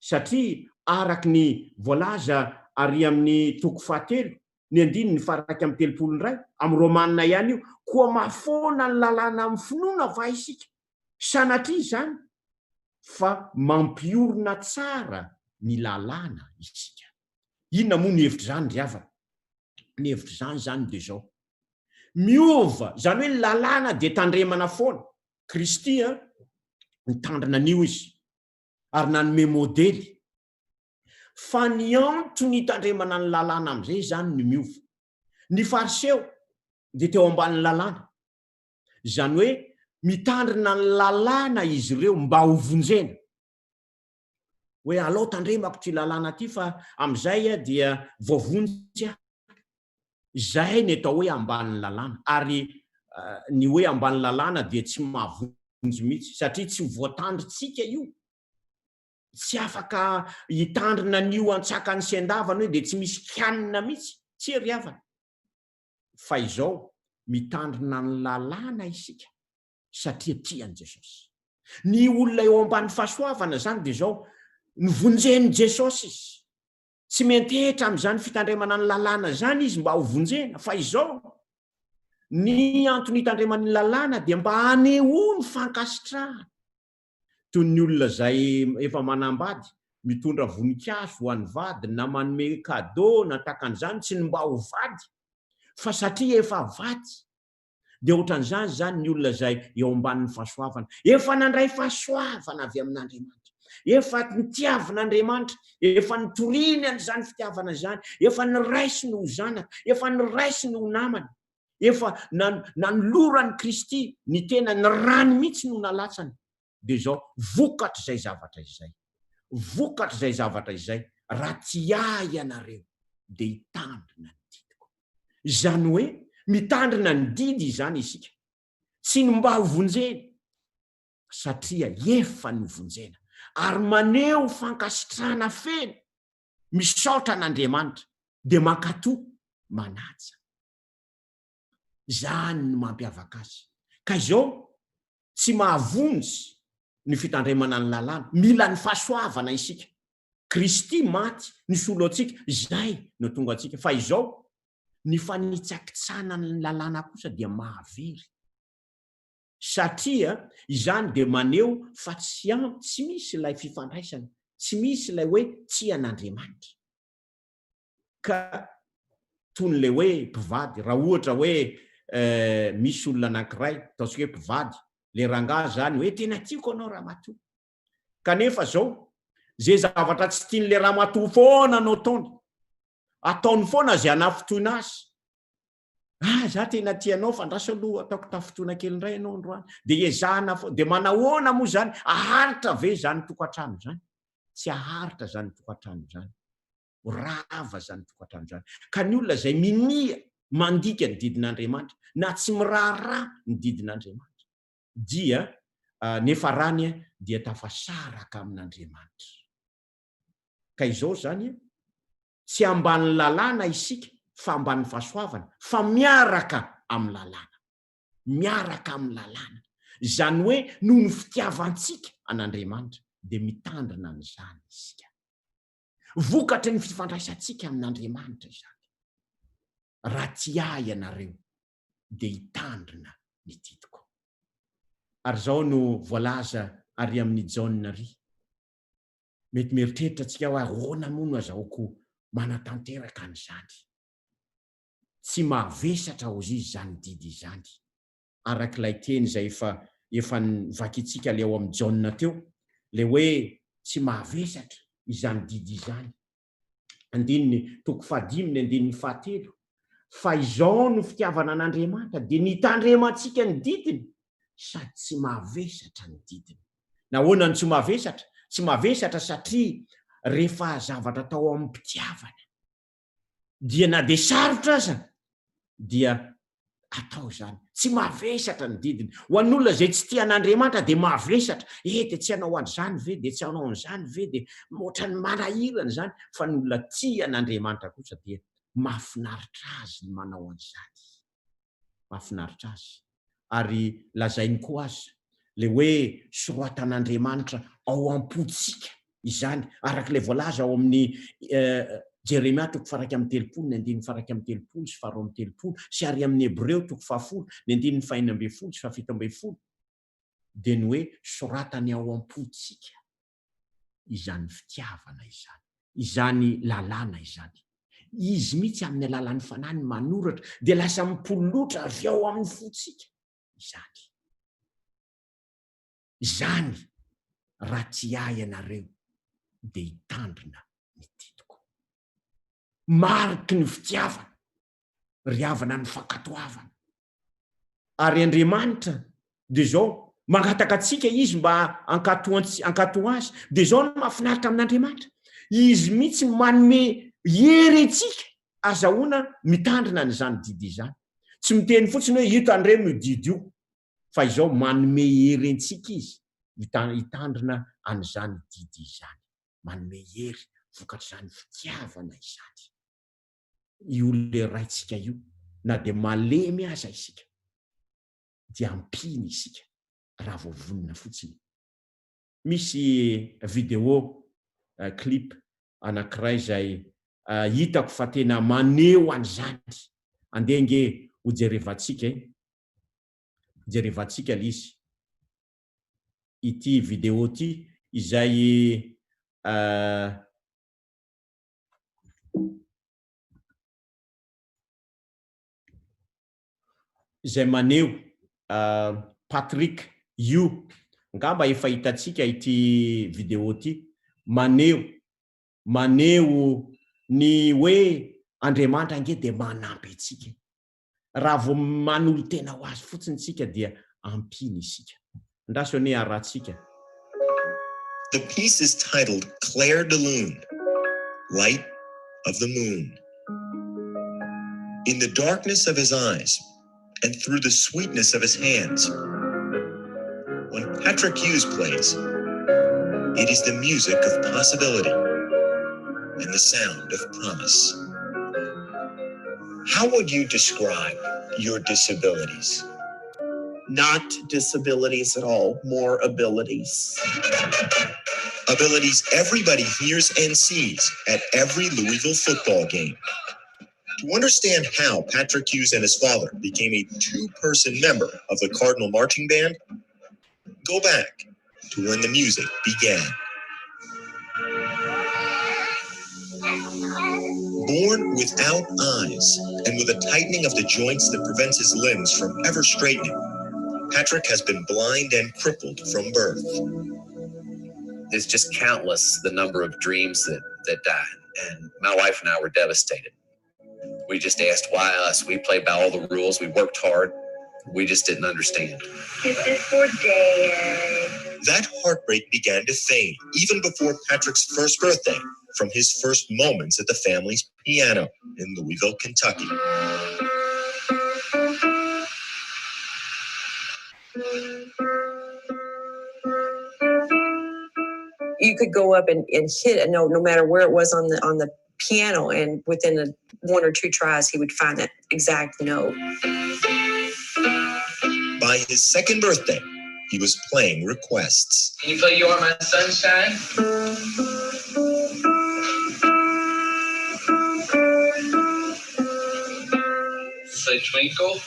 satria araka ny voalaza ary amin'ny toko fahatelo, ny andininy faha-31 indray, amin'ny Romana ihany io, koa mahafoana ny lalàna amin'ny finoana va isika? Sanatria izany, fa mampiorina tsara ny lalàna isika. Inona moa ny hevitr'izany ry havana? Ny hevitr'izany izany dia izao, miova, izany hoe ny lalàna dia tandremana foana, Kristy nitandrina an'io izy, ary nanome modely. Fa ny antony hitandremana ny lalàna amin'izay izany no miova. Ny Fariseo dia teo ambanin'ny lalàna. Izany hoe mitandrina ny lalàna izy ireo mba ho vonjena. Hoe alao tandremako ity lalàna ity fa amin'izay dia voavonjy aho. Izay ny atao hoe ambanin'ny lalàna. Ary ny hoe ambanin'ny lalàna dia tsy mahavonjy mihitsy satria tsy ho voatandrintsika io. Tsy afaka hitandrina an'io antsakany sy andavany hoe dia tsy misy kianina mihitsy. Tsia ry havana. Fa izao, mitandrina ny lalàna isika satria tia an'i Jesosy. Ny olona eo ambany fahasoavana izany dia izao, novonjen'i Jesosy izy. Tsy miantehitra amin'izany fitandremana ny lalàna izany izy mba ho vonjena, fa izao, ny antony hitandremany ny lalàna dia mba hanehoany fankasitrahana. Toy ny olona izay efa manambady, mitondra voninkazo ho an'ny vadiny na manome cadeau na tahaka an'izany, tsy ny mba ho vady, fa satria efa vady. Dia ohatran'izany izany ny olona izay eo ambanin'ny fahasoavana. Efa nandray fahasoavana avy amin'Andriamanitra. Efa nitiavin'Andriamanitra. Efa nitoriany an'izany fitiavana izany. Efa niraisiny ho zanaka. Efa niraisiny ho namana. Efa nanoloran'i Kristy ny tena, ny rany mihitsy no nalatsany. Dia izao, vokatr'izay zavatra izay, vokatr'izay zavatra izay, raha tia ahy ianareo, dia hitandrina ny didiko. Izany hoe, mitandrina ny didy izany isika. Tsy ny mba ho vonjena, satria efa novonjena. Ary maneho fankasitrahana feno, misaotra an'Andriamanitra, dia mankatò, manaja. Izany no mampiavaka azy. Ka izao, tsy mahavonjy ny fitandremana ny lalàna. Mila ny fahasoavana isika. Kristy maty nisolo antsika, izay no tonga antsika. Fa izao, ny fanitsakitsahana ny lalàna kosa dia mahavery. Satria izany dia maneho fa tsy ampy, tsy misy ilay fifandraisana, tsy misy ilay hoe tia an'Andriamanitra. Ka toy ny le hoe mpivady, raha ohatra hoe misy olona anankiray, ataontsika hoe mpivady, le rangahy zany hoe tena tiako anao ramatoa. Kanefa zao, ze zavatra tsy tian'le ramatoa foana no ataony. Ataony foana ze hanafintohina azy. Ah, za tena tia anao fa andraso aloha ataoko tafintohina kely indray ianao androany. Dia ezahana foana. Dia manahoana moa zany? Aharitra ve zany tokantrano zany? Tsy aharitra zany tokantrano zany. Ho rava zany tokantrano zany. Ka ny olona izay minia mandika ny didin'Andriamanitra na tsy miraharaha ny didin'Andriamanitra dia nefarany dia tafasaraka amin'Andriamanitra. Ka izao izany, tsy ambanin'ny lalàna isika fa ambanin'ny fahasoavana, fa miaraka amin'ny lalàna. Miaraka amin'ny lalàna. Izany hoe noho ny fitiavantsika an'Andriamanitra dia mitandrina an'izany isika. Vokatry ny fifandraisantsika amin'Andriamanitra izany. Raha tia ahy ianareo dia hitandrina ny didiko. Ary izao no voalaza ary amin'ny Jaona ry. Mety mieritreritra antsika hoe ahoana moa no azahoako manatanteraka an'izany? Tsy mavesatra hozy izy izany didy izany, araka ilay teny izay efa efa novakintsika ilay ao amin'ny Jaona teo, ilay hoe tsy mavesatra izany didy izany. Andininy toko fahadimy ny andininy fahatelo. Fa izao no fitiavana an'Andriamanitra, dia ny hitandremantsika ny didiny, sady tsy mavesatra ny didiny. Nahoana no tsy mavesatra? Tsy mavesatra satria rehefa zavatra atao amim-pitiavana, dia na dia sarotra aza dia atao izany. Tsy mavesatra ny didiny. Ho an'olona izay tsy tia an'Andriamanitra dia mavesatra. Eh, dia tsy hanao an'izany ve? Dia tsy hanao an'izany ve? Dia ohatran'ny manahirana izany. Fa ny olona tia an'Andriamanitra kosa dia mahafinaritra azy ny manao an'izany. Mahafinaritra azy. Ary lazainy koa aza, ilay hoe soratan'Andriamanitra ao am-pontsika izany, araka ilay voalaza ao amin'ny Jeremia toko faha-31 ny andininy faha-31 sy faha-32 sy ary amin'ny Hebreo toko fahafolo ny andininy faha-16 sy faha-17, dia ny hoe soratany ao am-pontsika izany fitiavana izany, izany lalàna izany. Izy mihitsy amin'ny alalan'ny Fanahiny manoratra, dia lasa mipololotra avy ao amin'ny fontsika izany. Izany, raha tia ahy ianareo, dia hitandrina ny didiko. Mariky ny fitiavana, ry havana ny fankatoavana. Ary Andriamanitra dia izao, mangataka antsika Izy mba hankatò Azy. Dia izao no mahafinaritra amin'Andriamanitra, Izy mihitsy manome hery antsika azahoana mitandrina an'izany didy izany. Tsy miteny fotsiny hoe io tandremo io didy io, fa izao manome hery antsika Izy hitandrina an'izany didy izany. Manome hery vokatr'izany fitiavana izany. Io le Raintsika io, na dia malemy aza isika, dia ampiany isika raha vao vonona fotsiny. Misy vidéo clip anankiray izay hitako fa tena maneho an'izany. Andeha ange hojerevantsika e. Jerevantsika le izy. Ity vidéo ity izay izay maneho Patrick Yu, angamba efa hitantsika ity vidéo ity, maneho maneho ny hoe Andriamanitra ange dia manampy antsika e. Raha vao manolo-tena ho azy fotsiny isika dia ampiany isika. Andraso anie arahantsika. The piece is titled Clair de Lune, Light of the Moon. In the darkness of his eyes and through the sweetness of his hands, when Patrick Hughes plays, it is the music of possibility and the sound of promise. How would you describe your disabilities? Not disabilities at all, more abilities. Abilities everybody hears and sees at every Louisville football game. To understand how Patrick Hughes and his father became a two-person member of the Cardinal Marching Band, go back to when the music began. Born without eyes and with a tightening of the joints that prevents his limbs from ever straightening, Patrick has been blind and crippled from birth. There's just countless the number of dreams that, that died. And my wife and I were devastated. We just asked, why us? We played by all the rules. We worked hard. We just didn't understand. This is for Dad. That heartbreak began to fade even before Patrick's first birthday, from his first moments at the family's piano in Louisville, Kentucky. You could go up and, and hit a note no matter where it was on the on the piano, and within a, one or two tries, he would find that exact note. By his second birthday, he was playing requests. Can you play You Are My Sunshine? Play Twinkle.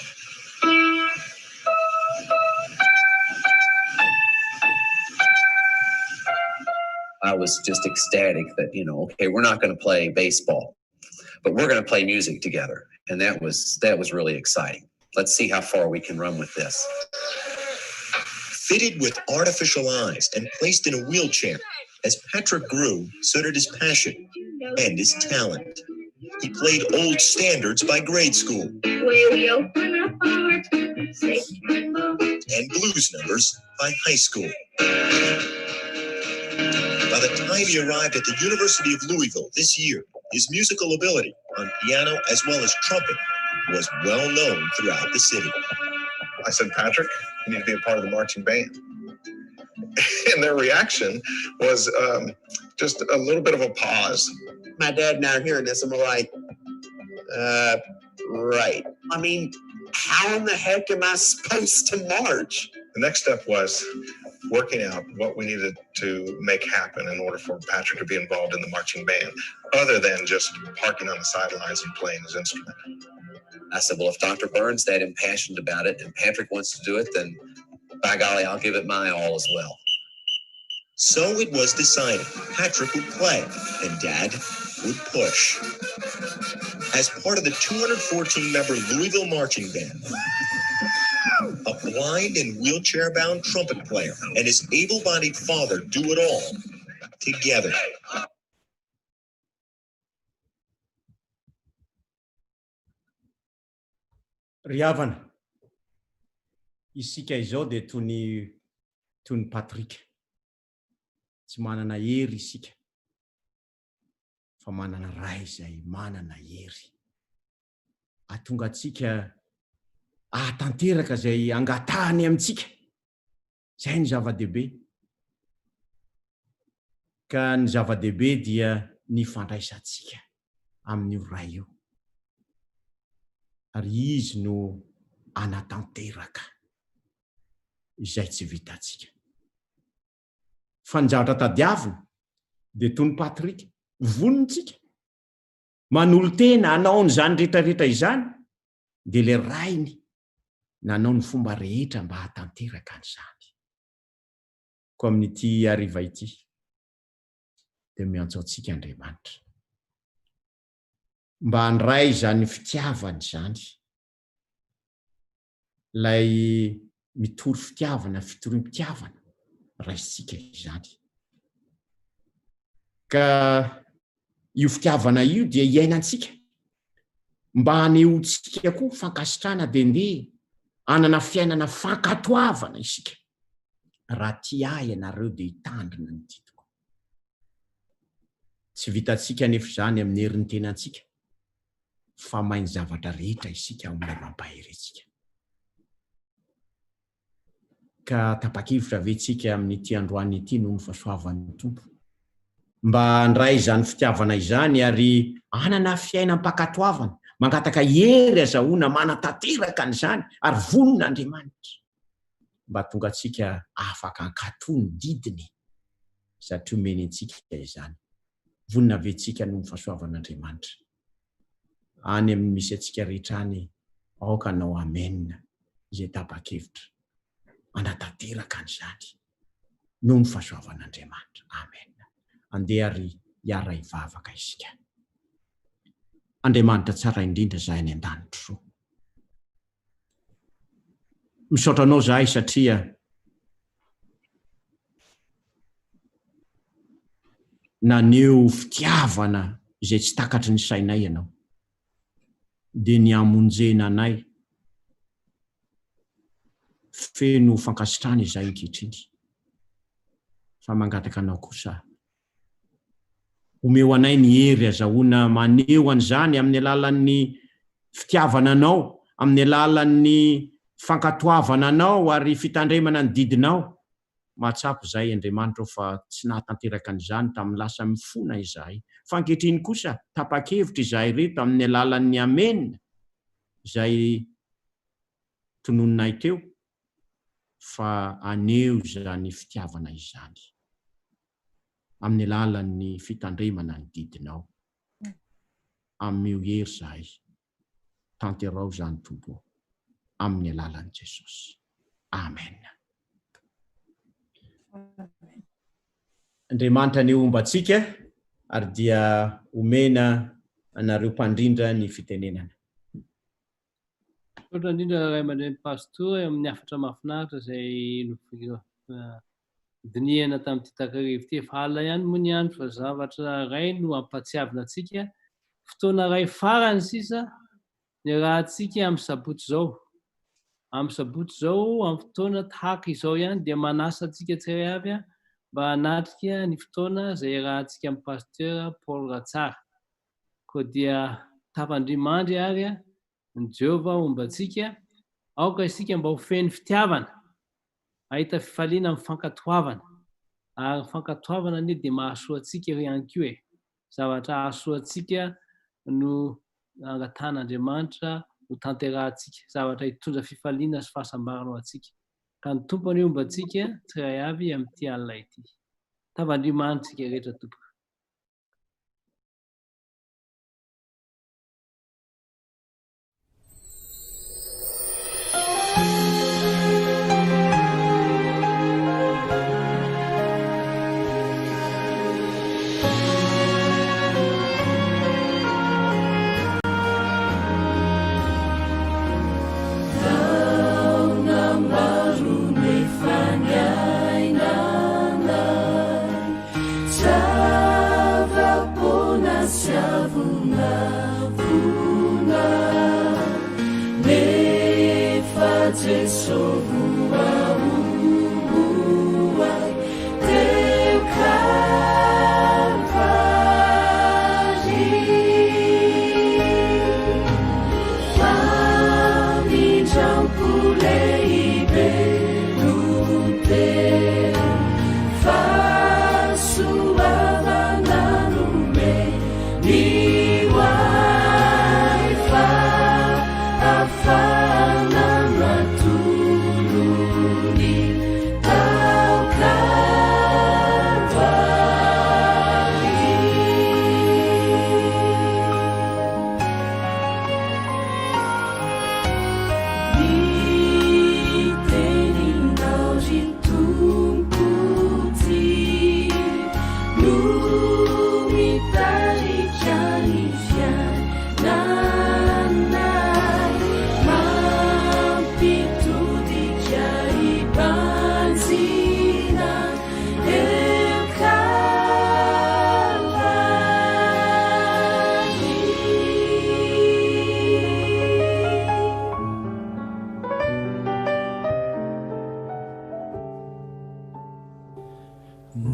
I was just ecstatic that, you know, okay, we're not going to play baseball, but we're going to play music together. And that was that was really exciting. Let's see how far we can run with this. Fitted with artificial eyes and placed in a wheelchair, as Patrick grew, so did his passion and his talent. He played old standards by grade school Where we open up our hearts and say rainbow. and blues numbers by high school. By the time he arrived at the University of Louisville this year, his musical ability on piano as well as trumpet was well known throughout the city. I said, Patrick, you need to be a part of the marching band. And their reaction was just a little bit of a pause. My dad and I are hearing this, and we're like, right. I mean, how in the heck am I supposed to march? The next step was working out what we needed to make happen in order for Patrick to be involved in the marching band, other than just parking on the sidelines and playing his instrument. I said, well, if Dr. Burns that impassioned about it and Patrick wants to do it, then by golly, I'll give it my all as well. So it was decided Patrick would play and Dad would push. As part of the 214-member Louisville Marching Band, a blind and wheelchair-bound trumpet player and his able-bodied father do it all together. Ry havana, isika izao dia toy ny toy ny Patrick. Tsy manana hery isika, fa manana Ray izay manana hery. Ahatonga antsika ahatanteraka izay angatahany amintsika. Izay ny zava-dehibe. Ka ny zava-dehibe dia ny fandraisantsika amin'io Ray io. Ary Izy no hanatanteraka izay tsy vitantsika. Fa ny zavatra tadiavina dia toy ny Patrick, vonona isika, manolo-tena hanao an'izany rehetrarehetra izany, dia ilay Rainy nanao ny fomba rehetra mba hahatanteraka an'izany. Koa amin'ity hariva ity dia miantso antsika Andriamanitra mba handray izany fitiavany izany, ilay mitory fitiavana, fitoriam-pitiavana, raisintsika izany. Ka io fitiavana io dia iainantsika mba hanehoantsika koa fankasitrahana dia ndeha hanana fiainana fankatoavana isika. Raha tia ahy ianareo dia hitandrina ny didiko. Tsy vitantsika anefa izany amin'ny herin'ny tenantsika fa mahay ny zavatra rehetra isika ao amin'ilay mampahery antsika. Ka tapa-kevitra ve tsika amin'ity androany ity noho ny fahasoavan'ny Tompo mba handray izany fitiavana izany ary hanana fiainam-pankatoavana, mangataka hery azahoana manatanteraka an'izany ary vonona Andriamanitra mba hahatonga antsika afaka hankatò ny didiny satria omeny antsika izany. Vonona ve tsika noho ny fahasoavan'Andriamanitra? Any amin'ny misy antsika rehetra any, aoka hanao Amen izay tapa-kevitra hanatanteraka an'izany noho ny fahasoavan'Andriamanitra. Amen. Andeha ary hiara-hivavaka isika. Andriamanitra tsara indrindra izahay any an-danitra o. Misaotra anao zahay satria naneho fitiavana izay tsy takatry ny sainay ianao. Dia ny hamonjena anay. Feno fankasitrahana izahay ankehitriny. Fa mangataka anao kosa Omeo anay ny hery azahoana maneho an'izany amin'ny alalan'ny fitiavana Anao, amin'ny alalan'ny fankatoavana Anao ary fitandremana ny didinao. Mahatsapa izahay Andriamanitra ô fa tsy nahatanteraka an'izany tamin'ny lasa mifona izahay. Fa ankehitriny kosa tapa-kevitra izahay ireto amin'ny alalan'ny Amen izay tononinay teo fa haneho izany fitiavana izany amin'ny alalan'ny fitandremana ny didinao. Ameo hery izahay. Tanterao izany Tompo ô. Amin'ny alalan'i Jesosy. Amen. Andriamanitra anie homba antsika ary dia omena anareo mpandrindra ny fitenenana. Misaotra indrindra Ray aman-dreny Pastora amin'ny hafatra mahafinaritra izay nodinihana tamin'ity takariva ity. Efa alina ihany moa ny andro fa zavatra iray no ampahatsiavina antsika, fotoana iray farany sisa niarahantsika amin'ny sabotsy izao. Amin'ny sabotsy izao, amin'ny fotoana tahaka izao ihany dia manasa antsika tsirairay avy mba hanatrika ny fotoana izay iarahantsika amin'ny Pasteur Paul Ratsara. Koa dia tafandria-mandry ary ny Jehovah homba antsika, aoka isika mba ho feno fitiavana, hahita fifaliana amin'ny fankatoavana. Ary ny fankatoavana anie dia mahasoa antsika ihany koa e. Zavatra hahasoa antsika no angatahan'Andriamanitra ho tanterahantsika, zavatra hitondra fifaliana sy fahasambarana ho antsika. Ka ny Tompo anie homba antsika tsirairay avy amin'ity alina ity. Tafandria-mandry isika rehetra tompoko.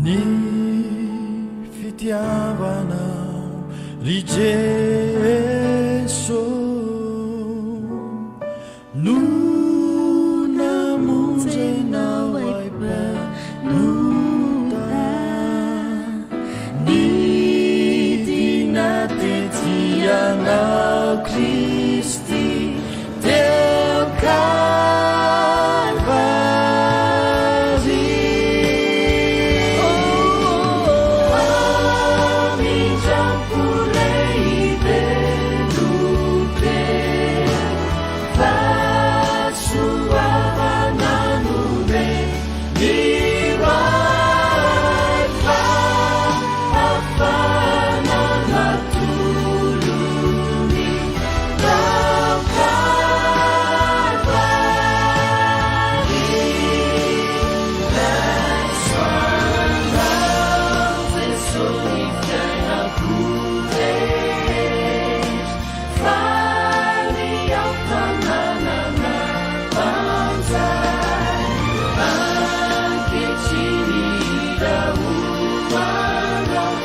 Ny fitiavanao ry Jeso no namonjenao ahy mpanota. Nidina tety Ianao Kristy Teo Kalvary. Famindram-po lehibe no teo, fahasoavana nomeny ho ahy, fahafahana natolony. Ankehitriny hira ho anao.